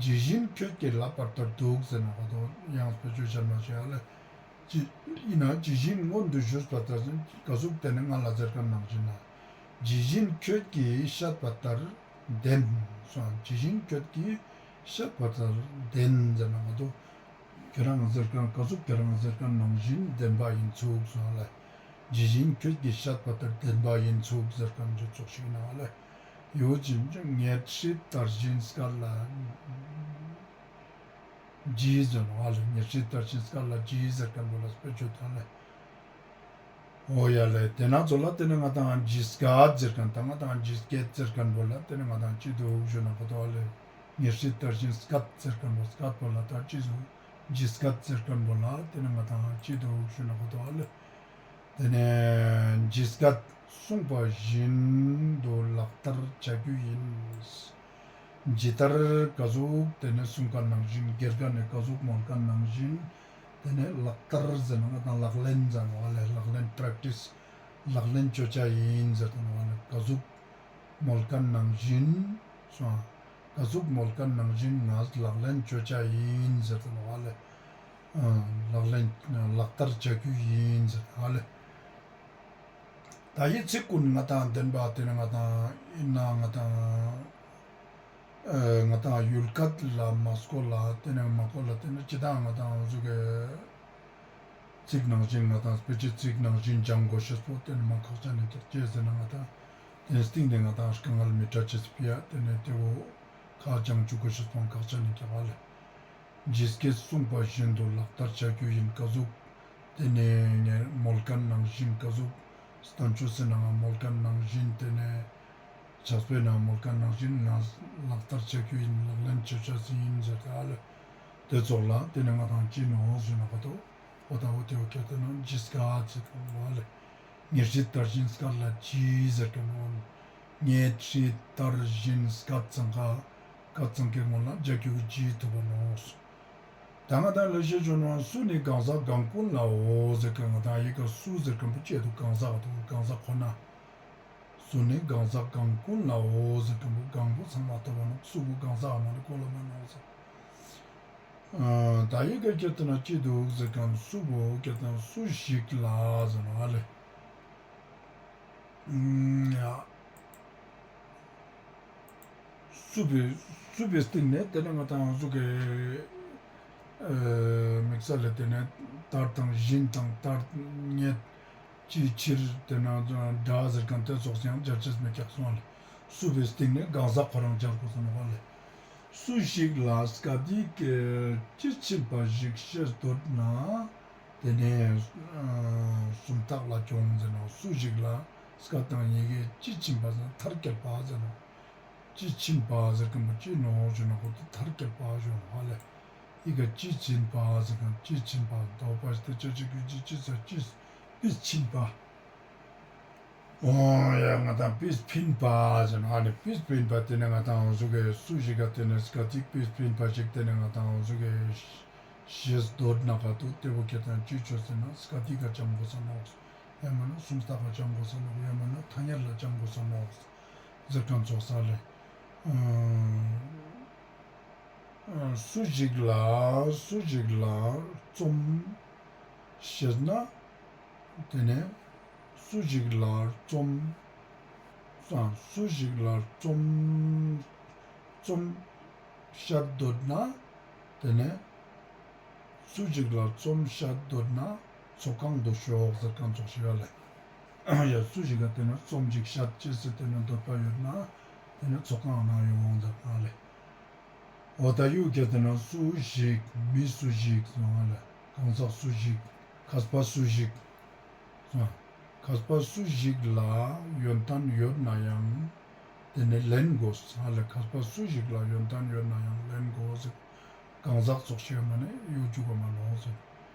ཇི་བཞིན་ཁྱོད་ཀྱིས་ལབ་པ་ལྟར་འདུག་ཟེར་ན་ག་དོ་ཡང་དཔེ་ཆོ་ཤར་མ་ཤེས་ཨ་ལེ། ཇི་ཡིན་ན་ཇི་བཞིན་སྔོན་དུ་ཞུས་པ་ལྟར་ག་ཟུག་དེ་ནི་ང་ལ་ཟེར་མཁན་ནང་བཞིན་ན། ཇི་བཞིན་ཁྱོད་ཀྱིས་བཤད་པ་ལྟར་བདེན་སོང་། ཇི་བཞིན་ཁྱོད་ཀྱིས་བཤད་པ་ལྟར་བདེན་ཟེར་ན་ག་དོ། ཁྱོད་རང་ཟེར་མཁན་ག་ཟུག་ཁྱོད་རང་ཟེར་མཁན་ནང་བཞིན་བདེན་པ་ཡིན་ཚུགས་སོང་ལེ། ཇི་བཞིན་ཁྱོད་ཀྱིས་བཤད་པ་ལྟར་བདེན་པ་ཡིན་ཚུགས་ཟེར་མཁན་ཅོ་ཙོགས་ཤིག་ན་ལེ། ཡོད་ཅིང་ངས་ཧྲིལ་ལྟར་བཞིན་སྐད་ལ་ཇི་ཟེར་ནོག་ཨ་ལེ། ངས་ཧྲིལ་ལྟར་བཞིན་སྐད་ལ་ཇི་ཟེར་མཁན་པོ་ལ་དཔེ་ཆོ་དང་ལེ། འོ་ཡ་ལེ། དེ་ན་ཚོ་ལ་དེ་ནི་ང་དང་ཇི་སྐད་ཟེར་མཁན་དང་ང་དང་ཇི་སྐད་ཟེར་མཁན་པོ་ལ་དེ་ནི་ང་དང་ཅི་འདུག་ཞུ་ན་ག་དོ་ཨ་ལེ། ངས་ཧྲིལ་ལྟར་བཞིན་སྐད་ཟེར་མཁན་པོ་སྐད་པོ་ལ་ད་ཅི་ཟུག་ཇི་སྐད་ཟེར་མཁན་པོ་ལ་དེ་ནི་ང་དང་ཅི་འདུག་ཞུ་ན་ག་དོ་ཨ་ལེ། དེ་ནས་ཇི་སྐད་གསུངས་པ་བཞིན་དུ་ལག་བསྟར་བྱ་རྒྱུ་ཡིན། ཇི་ལྟར་ག་ཟུག་དེ་ནས་གསུངས་མཁན་ནང་བཞིན་དགེ་རྒན་ནས་ག་ཟུག་མོལ་མཁན་ནང་བཞིན་དེ་ནས་ལག་བསྟར་ཟེར་ན་ང་དང་ལག་ལེན་ཟེར་ནོག་ཨ་ལེ། ལག་ལེན་པྲེག་ཊིས་ལག་ལེན་ཅོ་ཅ་ཡིན་ཟེར་ཏེ་ནོག་ཨ་ལེ། ག་ཟུག་མོལ་མཁན་ནང་བཞིན་སོང་། ག་ཟུག་མོལ་མཁན་ནང་བཞིན་ང་ལག་ལེན་ཅོ་ཅ་ཡིན་ཟེར་ཏེ་ནོག་ཨ་ལེ། ལག་ལེན་ལག་བསྟར་བྱ་རྒྱུ་ཡིན་ཟེར་ཏེ་ནོག་ཨ་ལེ། ད་ཡི་ཚིག་ཀུན་ང་དང་བདེན་པ་དེ་ནི་ང་དང་ཡིན་ན་ང་དང་ཨ་ང་དང་ཡུལ་སྐད་ལ་མ་སྐོར་ལ་དེ་ནི་མ་སྐོར་ལ་དེ་ནི་ཅི་དང་ང་དང་འོ་ཟུག་གི་ཚིག་ནང་བཞིན་ང་དང་དཔེ་ཆའི་ཚིག་ནང་བཞིན་སྦྱང་དགོས་ཤེས་པོ་དེ་ནི་མ་ཁག་ཅན་ནི་ཀྱག་ཅི་ཟེར་ན་ང་དང་དེ་ནི་སྟིང་ནས་ང་དང་དཀའ་ངལ་མི་འཕྲད་ཅེས་པི་ཡ་དེ་ནི་དེ་བོ་ཁ་སྦྱང་བཅུག་དགོས་ཤེས་པོ་ཁག་ཅན་ནི་ཀྱག་ཨ་ལེ། ཇི་སྐད་གསུངས་པ་བཞིན་དུ་ལག་བསྟར་བྱ་རྒྱུ་ཡིན། ག་ཟུག་དེ་ནས་ངས་མོལ་མཁན་ནང་བཞིན་ག་ཟུག་བསྟན་བཅོས་སི་ནང་མོལ་མཁན་ནང་བཞིན་དེ་ནས་ཕྱག་དཔེའི་ནང་མོལ་མཁན་ནང་བཞིན་ང་ལག་བསྟར་བྱ་རྒྱུ་ཡིན། ལག་ལེན་ཅོ་ཅ་ཡིན་ཟེར་ཏེ་ཨ་ལེ། དེ་ཙོགས་ལ་དེ་ནས་ང་དང་ཅི་ནོག་ཞུ་ན་ག་དོ། འོ་ད་འོ་དེ་བོ་ཁྱེར་ཏེ་ན་ཇི་སྐད་ཟེར་ཏེ་ནོག་ཨ་ལེ། ངས་ཧྲིལ་ལྟར་བཞིན་སྐད་ལ་ཇི་ཟེར་མཁན་ནོག་ངས་ཧྲིལ་ལྟར་བཞིན་སྐད་ཚང་ཀ་སྐད་ཚང་ཀའི་སྔོན་ལ་ཇ་ཁྱུག་གི་ཇི་ཐུག་པ་ནོག་ད་ང་དང་ལེགས་བཤད་ལྗོན་དབང་སུ་ནི་གང་ཟག་གང་ཀུན་ལའོ་ཟེར་མཁན་ང་དང་ཡི་གེ་སུ་ཟེར་མཁན་པོ་ཅི་འདུག་གང་ཟག་འདུག་གང་ཟག་ཁོ་ན། སུ་ནི་གང་ཟག་གང་ཀུན་ལའོ་ཟེར་མཁན་པོ་གང་པོ་ཚང་མ་ཐོབ་པ་ནོག་སུ་བོ་གང་ཟག་མ་ནི་ཀོ་ལ་མ་ནོག་ཟེར། ཨ་ད་ཡི་གེ་ཁྱེར་ཏེ་ན་ཅི་འདུག་ཟེར་མཁན་སུ་བོ་ཁྱེར་ཏེ་ན་སུ་ཞིག་ལ་ཟེར་ནོག་ཨ་ལེ། ཨུམ་ཡ། སུ་བོའི་སུ་བོའི་སྟེང་ནས་དེ་ནས་ང་དང་འོ་ཟུག་གི་ཨ་དམིགས་བསལ་ལ་དེ་ནས་ལྟར་དང་བཞིན་དང་ལྟར་སྙེད་ཅིའི་ཕྱིར་དེ་ན་འདྲ་ཟེར་མཁན་དེ་ཙོགས་ཡང་སྦྱར་ཅེས་མི་ཀྱག་སོང་ལེ། སུ་བོའི་སྟེང་ནས་གང་ཟག་ཁོ་རང་སྦྱར་དགོས་ས་ནོག་པ་ལེ། སུ་ཞིག་ལ་སྐད་ཡིག་གི་དཔྱིས་ཕྱིན་པ་ཞིག་ཤེས་འདོད་ན། དེ་ནས་ཨ་སུམ་རྟགས་ལ་སྦྱོངས་ཟེར་ནོག་སུ་ཞིག་ལ་སྐད་དང་ཡི་གེ་དཔྱིས་ཕྱིན་པ་ཟེར་ན་མཐར་སྐྱེལ་བ་ཟེར་ནོག་དཔྱིས་ཕྱིན་པ་ཟེར་མཁན་པོ་ཅི་ནོག་ཞུ་ན་ཁོ་ཏུ་མཐར་སྐྱེལ་བ་ཞུ་ནོག་ཨ་ལེ། ཡི་གེ་དཔྱིས་ཕྱིན་པ་ཟེར་མཁན་དཔྱིས་ཕྱིན་པ་འདོགས་པ་ཞིག་དེ་ཅི་ཅི་གུ་ཅི་ཅི་ཟེར་དཔྱིས་དཔྱིས་ཕྱིན་པ། འོ་ཡ་ང་དང་དཔྱིས་ཕིན་པ་ཟེར་ན་ཨ་ནི་དཔྱིས་ཕིན་པ་དེ་ནས་ང་དང་འོ་ཟུག་གི་སུ་ཞིག་ག་དེ་ནས་སྐད་ཡིག་དཔྱིས་ཕིན་པ་ཞིག་དེ་ནས་ང་དང་འོ་ཟུག་གི་ཤེས་འདོད་ན་ག་དུ་དེ་བོ་ཁྱེད་དང་ཅི་ཆོས་ཟེར་ན་སྐད་ཡིག་ག་སྦྱང་དགོས་ས་ནོག་ཡང་མིན་ན་སུམ་རྟགས་ག་སྦྱང་དགོས་ས་ནོག་ཡང་མིན་ན་ཐ་སྙད་ལ་སྦྱང་དགོས་ས་ནོག་ཟེར་མཁན་ཙོགས་ས་ལེ། ཨ་སུ་ཞིག་ལ་སུ་ཞིག་ལ། རྩོམ་ཤེས་ན་ཏེ་ནེ་སུ་ཞིག་ལ་རྩོམ་སུ་ཞིག་ལ་རྩོམ་རྩོམ་བཤད་འདོད་ན་ཏེ་ནེ་སུ་ཞིག་ལ་རྩོམ་བཤད་འདོད་ན་ཚོགས་ཁང་དུ་ཤོག་ཟེར་ཁན་ཙོགས་ཤིག་ཡོད་ལེ། ཡ་སུ་ཞིག་ག་ཏེ་ནེ་རྩོམ་ཞིག་བཤད་ཅེས་སི་ཏེ་ནེ་འདོད་པ་ཡོད་ན་ཏེ་ནེ་ཚོགས་ཁང་ནང་ཡོང་ཟེར་ཁན་ལེ། འོ་ད་ཡུལ་གྱི་ཏེ་ནེ་སུ་ཞིག་མི་སུ་ཞིག་སོང་ང་ལེ། གང་ཟག་སུ་ཞིག་མཁས་པ་སུ་ཞིག་སོང་། མཁས་པ་སུ་ཞིག་ལ་ཡོན་ཏན་ཡོད་ན་ཡང་ཏེ་ནེ་ལེན་དགོས་སོང་ང་ལེ། མཁས་པ་སུ་ཞིག་ལ་ཡོན་ཏན་ཡོད་ན་ཡང་ལེན་དགོས་ཟེར། གང་ཟག་ཙོགས་ཤིག་མ་ནེ་ཡུལ་འཇུག་ག་མ་ནོག་ཟེར།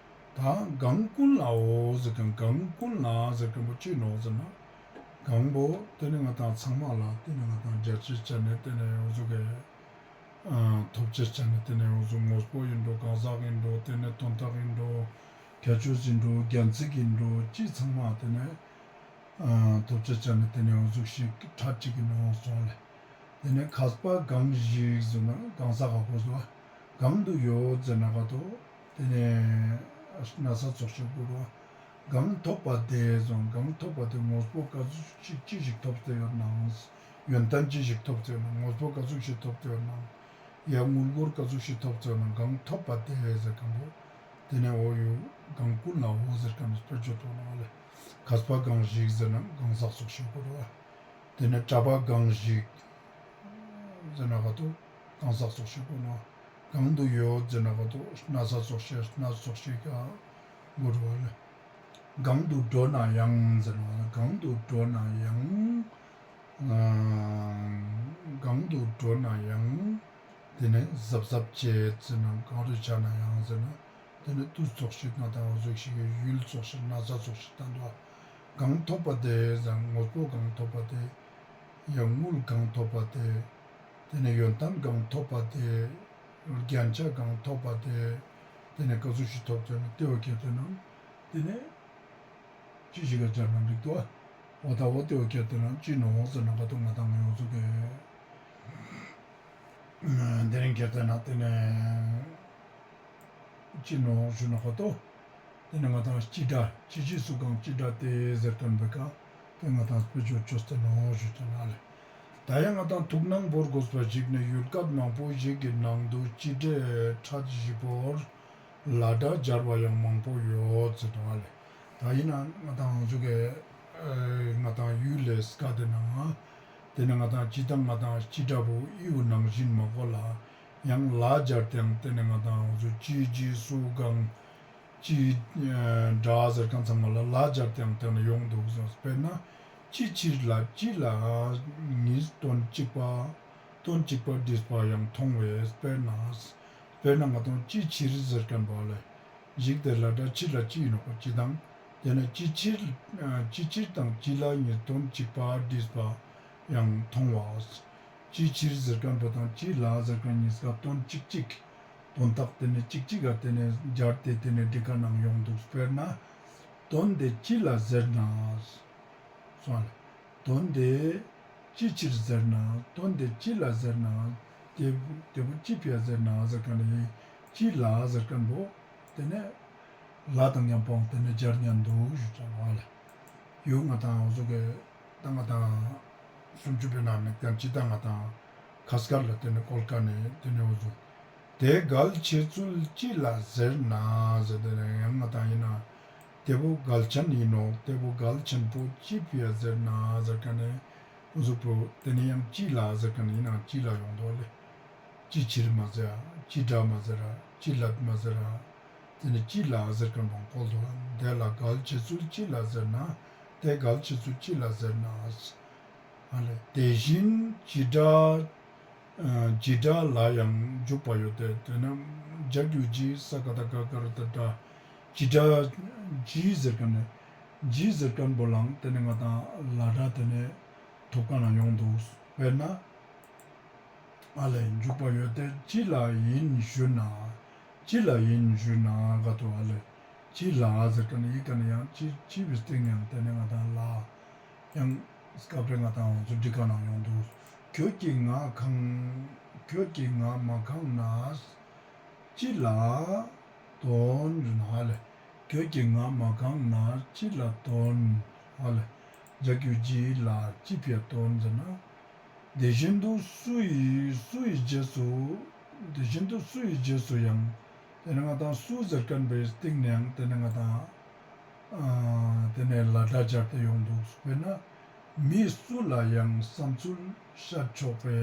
ད་གང་ཀུན་ལའོ་ཟེར་ཁན་གང་ཀུན་ལ་ཟེར་ཁན་བོ་ཅི་ནོག་ཟེར་ན་གང་བོ་ཏེ་ནེ་ང་དང་ཚང་མ་ལ་ཏེ་ནེ་ང་དང་རྒྱལ་སྤྱི་ཆ་ནེ་ཏེ་ནེ་འོ་ཟུག་གི་ཐོབ་ཅེས་ཆ་ནེ་ཏེ་ནེ་འོ་ཟུག་དངོས་པོ་ཨིན་འགྲོ་གང་ཟག་ཨིན་འགྲོ་ཏེ་ནེ་དོན་དག་ཨིན་འགྲོ་ཁྱད་ཆོས་ཨིན་འགྲོ་རྒྱན་ཚིག་ཨིན་འགྲོ་ཅི་ཚང་མ་ཏེ་ནེ་ཐོབ་ཅེས་ཆ་ནེ་ཏེ་ནེ་འོ་ཟུག་ཤིག་ཁྲ་ཅིག་ཨིན་ནོག་སོང་ལེ། ཏེ་ནེ་མཁས་པ་གང་ཞིག་ཟེར་ན་གང་ཟག་ག་གོ་ཟོ་གང་དུ་ཡོད་ཟེར་ན་ག་ཏོ་ཏེ་ནེ་ན་ས་ཙོགས་ཤིག་གོ་རོ། གང་ཐོབ་པ་དེ་ཟེར་གང་ཐོབ་པ་དེ་དངོས་པོ་ག་ཟུག་ཅིག་ཅི་ཞིག་ཐོབ་སྟེ་ཡོད་ནའང་ཡོན་ཏན་ཅི་ཞིག་ཐོབ་སྟེ་ཡོད་ནའང་དངོས་པོ་ག་ཟུག་ཞིག་ཐོབ་སྟེ་ཡོད་ནའང་ཡ་དངུལ་སྒོར་ག་ཟུག་ཞིག་ཐོབ་སྟེ་ཡོད་ནའང་གང་ཐོབ་པ་དེ་ཟེར་ཁན་བོ་ཏེ་ནེ་འོ་ཡུལ་གང་ཀུན་ལའོ་ཟེར་ཁན་བོ་དཔེ་ཆ་ཐོག་ནང་ལེ། མཁས་པ་གང་ཞིག་ཟེར་ན་གང་ཟག་ཙོགས་ཤིག་གོ་རོ། ཏེ་ནེ་གྲྭ་པ་གང་ཞིག་ཟེར་ན་ག་ཏོ་གང་ཟག་ཙོགས་ཤིག་གོ་ནོག་གང་དུ་ཡོད་ཟེར་ན་ག་ཏོ་ན་ས་ཙོགས་ཤིག་ན་ས་ཙོགས་ཤིག་ག་གོ་རོ་ལེ། གང་དུ་འགྲོ་ན་ཡང་ཟེར་ན་གང་དུ་འགྲོ་ན་ཡང་གང་དུ་འགྲོ་ན་ཡང་ཏེ་ནེ་གཟབ་གཟབ་བྱེད་ཟེར་ན་གང་རུ་ཆ་ན་ཡང་ཟེར་ན་ཏེ་ནེ་དུས་ཙོགས་ཤིག་ང་དང་འོ་ཟུག་ཤིག་གི་ཡུལ་ཙོགས་ཤིག་ན་ས་ཙོགས་ཤིག་ཏང་དུག་གང་ཐོབ་པ་དེ་ཟེར་ན་དངོས་པོ་གང་ཐོབ་པ་དེ་ཡ་དངུལ་གང་ཐོབ་པ་དེ་ཏེ་ནེ་ཡོན་ཏན་གང་ཐོབ་པ་དེ་རྒྱན་ཆ་གང་ཐོབ་པ་དེ་ཏེ་ནེ་ག་ཟུག་ཤིག་ཐོབ་ཟེར་ན་ཏེ་བོ་ཁྱེར་ཏེ་ན་ཏེ་ནེ་ཅི་ཞིག་ག་སྦྱར་ན་འགྲིག་དུག་འོ་ད་འོ་ཏེ་བོ་ཁྱེར་ཏེ་ན་ཅི་ནོག་ཟེར་ན་ག་ཏོ་ང་དང་ང་ཡོང་ཟུག་གི་ཏེ་རིང་ཁྱེར་ཏེ་ན་ཏེ་ནེ་ཅི་ནོག་ཞུ་ན་ག་ཏོ་ཏེ་ནེ་ང་དང་སྤྱི་སྒྲ་སྤྱི་སྤྱི་སུ་གང་སྤྱི་སྒྲ་སྟེ་ཟེར་ཁན་བོའི་ཀ་ཏེ་ང་དང་དཔེ་ཆ་ཅོས་ཏེ་ནོག་ཞུ་ཅེས་ན་ལེ། ད་ཡང་ང་དང་ཐུགས་སྣང་བོར་དགོས་པ་ཞིག་ནི་ཡུལ་སྐད་མང་པོ་ཞིག་གི་ནང་དུ་སྤྱི་སྒྲའི་ཕྲད་བཞི་པོར་ལ་སྒྲ་སྦྱར་བ་ཡང་མང་པོ་ཡོད་ཟེར་བ་ལེ། ད་ཡིན་ན་ང་དང་འོ་ཟུག་གི་ཨ་ང་དང་ཡུལ་ལས་ཀ་ཏེ་ནང་ཏེ་ནེ་ང་དང་སྤྱི་དང་ང་དང་སྤྱི་སྒྲ་བོ་ཨི་བོ་ནང་བཞིན་མ་གོ་ལ་ཡང་ལ་སྦྱར་ཏེ་ཡང་ཏེ་ནེ་ང་དང་འོ་ཟུག་ཅི་ཇི་སུ་གང་ཅི་འདྲ་ཟེར་ཁན་ཚང་མ་ལ་ལ་སྦྱར་ཏེ་ཡང་ཏེ་ནེ་ཡོང་དུག་ཟེར། དཔེར་ན་ཅི་ཕྱིར་ལ་ཅི་ལ་ཉིས་དོན་གཅིག་པ་དོན་གཅིག་པ་བྲིས་པ་ཡང་མཐོང་བས། དཔེར་ན་དཔེར་ན་ང་དང་ཅི་ཕྱིར་ཟེར་ཁན་བོ་ལེ། ཞིག་དེ་ལ་སྒྲ་ཕྱིར་ལ་ཅི་ཡིན་ནོག་པ་ཅི་དང་། ཏེ་ནེ་ཅི་ཕྱིར་ཨ་ཅི་ཕྱིར་དང་ཅི་ལ་ཉིས་དོན་གཅིག་པ་བྲིས་པ་ཡང་མཐོང་བ། ཅི་ཕྱིར་ཟེར་ཁན་བོ་དང་ཅི་ལ་ཟེར་ཁན་ཉིས་ཀ་དོན་གཅིག་གཅིག་དོན་དག་ཏེ་ནེ་གཅིག་གཅིག་ག་ཏེ་ནེ་སྦྱར་ཏེ་ཏེ་ནེ་འགྲིག་ག་ནང་ཡོང་དུག་དཔེར་ན་དོན་དེ་ཅི་ལ་ཟེར་ན། སོང་ལེ། དོན་དེ་ཅི་ཕྱིར་ཟེར་ན། དོན་དེ་ཅི་ལ་ཟེར་ན། དེ་དེ་བོ་ཅི་ཕིའ་ཟེར་ན་ཟེར་ཁན་ནི་ཅི་ལ་ཟེར་ཁན་བོ་ཏེ་ནེ་ལ་དང་ཉམ་པོ་ཏེ་ནེ་སྦྱར་ཉན་དུག་ཞུ་ཅེས་ལེ། ཡུལ་ང་དང་འོ་ཟུག་གི་ད་ང་དང་སུམ་ཅུ་པའི་ནང་ནེ་ཀྱང་ཅི་ད་ང་དང་ཁ་སྐར་ལ་ཏེ་ནེ་ཀོལ་ཀ་ནེ་ཏེ་ནེ་འོ་ཟུག་དེ་གལ་ཆེ་ཚུལ་ཅི་ལ་ཟེར་ན་ཟེར་ཏེ་ནེ་ཡང་ང་དང་ཡིན་ན་དེ་བོ་གལ་ཆེན་ཡིན་ནོག་དེ་བོ་གལ་ཆེན་པོ་ཅི་ཕིའ་ཟེར་ན་ཟེར་ཁན་ནི་འོ་ཟུག་པོ་ཏེ་ནེ་ཡང་ཅི་ལ་ཟེར་ཁན་ནི་ཡིན་ན་ཅི་ལ་ཡོང་དོ་ལེ། ཅི་ཕྱིར་མ་ཟེར་ར་ཅི་སྒྲ་མ་ཟེར་ར་ཅི་ལ་མ་ཟེར་ར་ཏེ་ནེ་ཅི་ལ་ཟེར་ཁན་བོ་ཀོལ་དོ་དེ་ལ་གལ་ཆེ་ཚུལ་ཅི་ལ་ཟེར་ན་དེ་གལ་ཆེ་ཚུལ་ཅི་ལ་ཟེར་ན། ཨ་ལེ། དེ་བཞིན་སྤྱི་སྒྲ་ཨ་སྤྱི་སྒྲ་ལ་ཡང་འཇུག་པ་ཡོད་དེ། དཔེར་ན་ཇ་གི་གུ་ཇི་ས་ཀ་བཏགས་སྒ་ག་ར་བཏགས་སྒྲ། སྤྱི་སྒྲ་ཇི་ཟེར་ཁན་ནི་ཇི་ཟེར་ཁན་བོ་ལའང་ཏེ་ནེ་ང་དང་ལ་སྒྲ་ཏེ་ནེ་ཐོབ་ཁན་ནང་ཡོང་དུག་དཔེར་ན་ཨ་ལེ་འཇུག་པ་ཡོད་དེ་ཅི་ལ་ཡིན་ཞུ་ན། ཅི་ལ་ཡིན་ཞུ་ན་ག་ཏོ་ཨ་ལེ། ཅི་ལ་ཟེར་ཁན་ནི་ཡི་གེ་ནི་ཡང་ཅི་ཅི་བི་སྟེང་ཡང་ཏེ་ནེ་ང་དང་ལ་ཡང་སྐབས་རེ་ང་དང་འོ་ཟུག་འགྲིག་ག་ནང་ཡོང་དུག་ཁྱོད་ཀྱིས་ང་གང་ཁྱོད་ཀྱིས་ང་མ་གང་ན་ཅི་ལ་ དོན་ཟེར་ན་ཧ་ལེ། ཁྱོད་ཀྱིས་ང་མ་གང་ན་ཅི་ལ་དོན་ཧ་ལེ། ཇ་ཁྱུ་ཇི་ལ་ཅི་ཕིའ་དོན་ཟེར་ན། དེ་བཞིན་དུ་སུ་ཡི་སུ་ཡི་རྗེས་སུ། དེ་བཞིན་དུ་སུ་ཡི་རྗེས་སུ་ཡང་། དེ་ནེ་ང་དང་སུ་ཟེར་ཁན་པོའི་སྟེང་ནེ་ཡང་དེ་ནེ་ང་དང་ཨ་དེ་ནེ་ལ་སྒྲ་སྦྱར་ཏེ་ཡོང་དུག། དཔེར་ན་མི་སུ་ལ་ཡང་བསམ་ཚུལ་བཤད་ཆོག་པའི་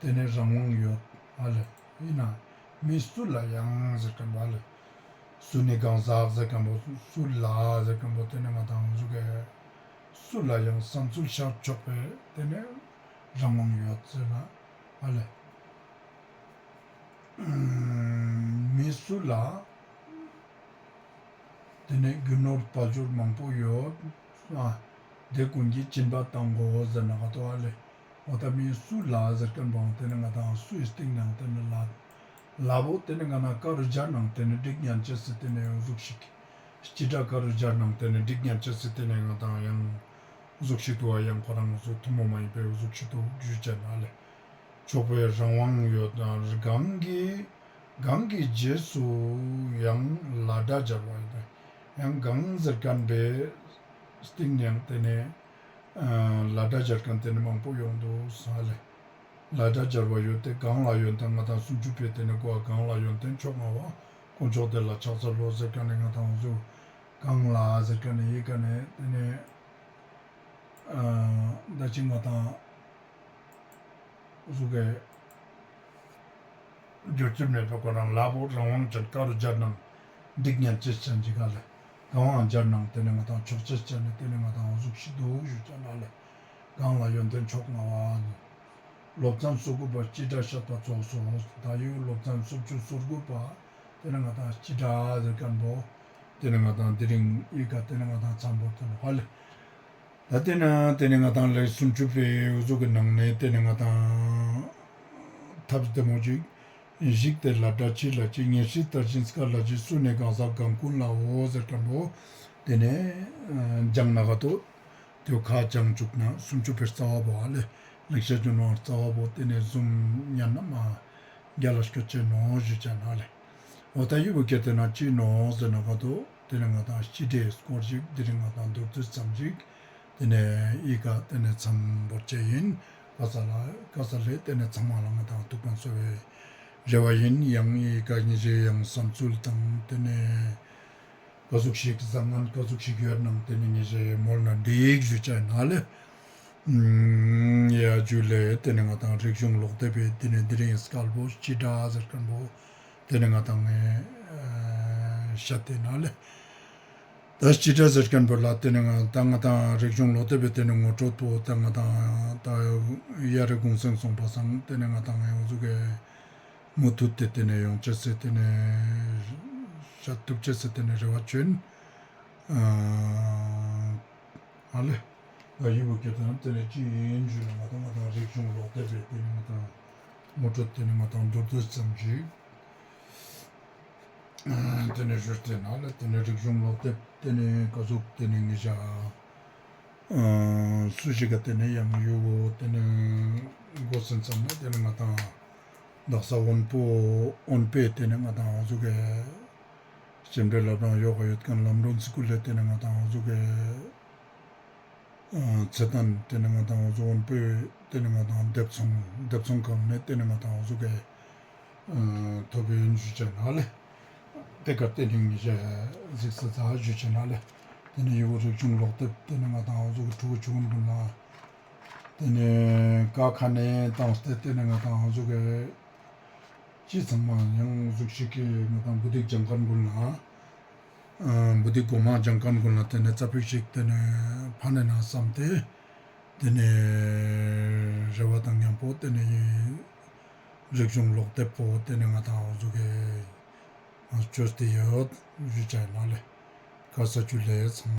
དེ་ནེ་རང་དབང་ཡོད་ཧ་ལེ། ཡིན་ན་མི་སུ་ལ་ཡང་ཟེར་ཁན་པོ་ཧ་ལེ། སུ་ནི་གང་ཟག་ཟེར་ཁན་པོ་སུ་ལ་ཟེར་ཁན་པོ་དེ་ནེ་ང་དང་ཟུག་གི་སུ་ལ་ཡང་བསམ་ཚུལ་བཤད་ཆོག་པའི་དེ་ནེ་རང་དབང་ཡོད་ཟེར་ན་ཧ་ལེ། མི་སུ་ལ་དེ་ནེ་རྒྱུ་ནོར་དཔལ་འབྱོར་མང་པོ་ཡོད། ཨ་དེ་ཀུན་གྱི་སྦྱིན་པ་བཏང་དགོས་ཟེར་ན་ག་ཏོ་ཧ་ལེ། འོ་ད་མི་སུ་ལ་ཟེར་ཁན་པོའང་དེ་ནེ་ང་དང་སུའི་སྟེང་ནེ་དེ་ནེ་ལ་ལ་བོ་དེ་ནེ་ང་དང་ཀ་རུ་སྦྱར་ནའང་དེ་ནེ་འགྲིག་ཉན་ཅེས་སི་དེ་ནེ་འོ་ཟུག་ཤིག། སྤྱི་སྒྲ་ཀ་རུ་སྦྱར་ནའང་དེ་ནེ་འགྲིག་ཉན་ཅེས་སི་དེ་ནེ་ང་དང་ཡང་འོ་ཟུག་ཤིག་དུག་པ། ཡང་ཁོ་རང་འོ་ཟུག་ཐུན་མོང་མ་ཡིན་པའི་འོ་ཟུག་ཤིག་དུག་ཞུ་ཅེས་ན་ལེ། ཆོག་པའི་རང་དབང་ཡོད་དང་གང་གི་གང་གི་རྗེས་སུ་ཡང་ལ་སྒྲ་སྦྱར་བ་ཡོད་དང་ཡང་གང་ཟེར་ཁན་པོའི་སྟེང་ནེ་ཡང་དེ་ནེ་ལ་སྒྲ་སྦྱར་ཁན་དེ་ནེ་མང་པོ་ཡོང་དུག་ས་ལེ། ལ་སྒྲ་སྦྱར་བ་ཡོད་དེ་གང་ལ་ཡོན་ཏན་ང་དང་སུམ་ཅུ་པའི་དེ་ནེ་གོ་བ་གང་ལ་ཡོན་ཏན་ཕྱོགས་སྔ་བ་དཀོན་མཆོག་དེ་ལ་ཕྱག་འཚལ་ལོ་ཟེར་ཁན་ནི་ང་དང་འོ་ཟུག་གང་ལ་ཟེར་ཁན་ནི་ཡི་གེ་ནེ་དེ་ནེ་ཨ་ད་ཅི་ང་དང་འོ་ཟུག་གི་སྦྱོར་ཚུལ་མེད་པ་ཁོ་རང་ལ་བོ་རང་དབང་ཅན་ཀ་རུ་སྦྱར་ནའང་འགྲིག་ཉན་ཅེས་ཅན་ཅིག་ག་ལེ། གང་དབང་སྦྱར་ནའང་དེ་ནེ་ང་དང་ཆོག་ཅེས་ཅན་ནི་དེ་ནེ་ང་དང་འོ་ཟུག་ཤིག་དུག་ཞུ་ཅེས་ན་ལེ། གང་ལ་ཡོན་ཏན་ཕྱོགས་སྔ་བ་ནི། སློབ་ཚན་སོ་དགུ་པ་སྤྱི་སྒྲ་བཤད་པ་ཙོགས་སོ། ད་ཡོད་སློབ་ཚན་སུམ་ཅུ་སོ་དགུ་པ་དེ་ནེ་ང་དང་སྤྱི་སྒྲ་ཟེར་ཁན་པོ་དེ་ནེ་ང་དང་དེ་རིང་ཡི་གེ་དེ་ནེ་ང་དང་མཚམས་པོ་དེ་ནེ་ཧ་ལེ། ད་དེ་ནེ་དེ་ནེ་ང་དང་ལེའུ་སུམ་ཅུ་པའི་འོ་ཟུག་གི་ནང་ནེ་དེ་ནེ་ང་དང་ཐབས་བདེ་མོ་ཅིག་ཞིག་སྟེ་ལ་སྒྲ་ཅི་ལ་ཅི་ངེས་ཤེས་ལྟར་ཞིང་སྐད་ལ་ཅི་སུ་ནི་གང་ཟག་གང་ཀུན་ལའོ་ཟེར་ཁན་པོ་དེ་ནེ་སྦྱང་ན་ག་ཏོ། དེ་བོ་ཁ་བྱང་བཅུག་ན་སུམ་ཅུ་པའི་རྩ་བ་བོ་ཧ་ལེ། ལེགས་བཤད་ལྗོན་དབང་རྩ་བ་བོ་དེ་ནེ་ཟུམ་ཉན་ན་མ་རྒྱལ་ལ་སྐྱོད་ཅེས་ནོག་ཞུ་ཅེས་ན་ལེ། འོ་ད་ཡུ་བོ་ཁྱེར་ཏེ་ན་ཅི་ནོག་ཟེར་ན་ག་ཏོ་དེ་ནེ་ང་དང་སྤྱི་སྒྲའི་སྐོར་ཞིག་དེ་རིང་ང་དང་མདོར་བསྡུས་ཙམ་ཞིག་དེ་ནེ་ཡི་གེ་དེ་ནེ་མཚམས་བོར་ཅེས་ཡིན། ག་ས་ལ་ག་ས་ལེ་དེ་ནེ་ཚང་མ་ལ་ང་དང་ཐུགས་ཕན་གསོས་པའི་རེ་བ་ཡིན། ཡང་ཡི་གེ་ཉེ་ཞའི་ཡང་བསམ་ཚུལ་དང་དེ་ནེ་ག་ཟུག་ཞིག་བཟང་ངན་ག་ཟུག་ཞིག་ཡོད་ནའང་དེ་ནེ་ཉེ་ཞའི་མོལ་ན་འགྲིག་ཞུ་ཅེས་ན་ལེ། ཡ་ཇུ་ལེ། དེ་ནེ་ང་དང་རིག་གཞུང་ཀློག་དེབ་པའི་དེ་ནེ་དེ་རིང་སྐལ་བོ་སྤྱི་སྒྲ་ཟེར་ཁན་བོ་དེ་ནེ་ང་དང་ངས་བཤད་དེ་ན་ལེ། ད་སྤྱི་སྒྲ་ཟེར་ཁན་བོ་ལ་དེ་ནེ་ང་དང་ང་དང་རིག་གཞུང་ཀློག་དེབ་པའི་དེ་ནེ་ངོ་སྤྲོད་པོ་ད་ང་དང་ད་ཡ་རེ་གུང་སེང་སོང་པ་སང་དེ་ནེ་ང་དང་ངས་འོ་ཟུག་གི་མུ་མཐུད་དེ་དེ་ནེ་ཡོང་ཅེས་སི་དེ་ནེ་བཤད་ཐུབ་ཅེས་སི་དེ་ནེ་རེ་བ་ཅོ་ཡིན། ཨ་ལེ། ད་ཡུ་བོ་ཁྱེར་ཏེ་ན་དེ་ནེ་ཅི་ཡིན་ཞུ་ན་ང་དང་ང་དང་རིག་གཞུང་ཀློག་དེབ་པའི་དེ་ནེ་ང་དང་ངོ་སྤྲོད་དེ་ནེ་ང་དང་མདོར་བསྡུས་ཙམ་ཞིག་དེ་ནེ་ཞུས་ཏེ་ན་ལེ། དེ་ནེ་རིག་གཞུང་ཀློག་དེབ་དེ་ནེ་ག་ཟུག་དེ་ནེ་ངེས་ཤེས་སུ་ཞིག་ག་དེ་ནེ་ཡང་ཡུ་བོ་དེ་ནེ་གོ་སེམས་ཙམ་ན་དེ་ནེ་ང་དང་དག་ས་དབོན་པོ་དབོན་པོའི་དེ་ནེ་ང་དང་འོ་ཟུག་གི་སྤྱན་རས་བླ་བྲང་ཡོག་ག་ཡོད་ཁན་ལམ་སྒྲོན་སི་ཀུལ་ལེ་དེ་ནེ་ང་དང་འོ་ཟུག་གི་ཚེ་ཏན་དེ་ནེ་ང་དང་འོ་ཟུག་དབོན་པོའི་དེ་ནེ་ང་དང་སྡེབ་ཚོང་སྡེབ་ཚོང་ཁང་ནེ་དེ་ནེ་ང་དང་འོ་ཟུག་གི་ཐོབ་པའི་ཡོན་ཞུ་ཅེས་ན་ལེ། དེ་ག་དེ་ནེ་ངེས་ཤེས་གཟིགས་ས་ཙ་ཞུ་ཅེས་ན་ལེ། དེ་ནེ་ཡུ་བོ་རིག་གཞུང་ཀློག་དེབ་དེ་ནེ་ང་དང་འོ་ཟུག་གི་ཕྲུ་གུ་ཆུང་ཀུན་ལ་དེ་ནེ་ཀ་ཁ་ནེ་བཏང་སྟེ་དེ་ནེ་ང་དང་འོ་ཟུག་གི་ཅི་ཚང་མ་ཡང་འོ་ཟུག་ཞིག་གི་ང་དང་བུ་དིག་སྦྱང་ཁན་ཀུན་ལ་བུ་དིག་གོ་མ་སྦྱང་ཁན་ཀུན་ལ་དེ་ནེ་ཙ་པིག་ཞིག་དེ་ནེ་ཕན་ན་བསམ་སྟེ་དེ་ནེ་རེ་བ་དང་མཉམ་པོ་དེ་ནེ་རིག་གཞུང་ཀློག་དེབ་པོ་དེ་ནེ་ང་དང་འོ་ཟུག་གི་ང་ཅོས་ཏེ་ཡོད་ཞུ་ཅེས་ན་ལེ། ག་ས་ཇུ་ལེ་ཚང་མ།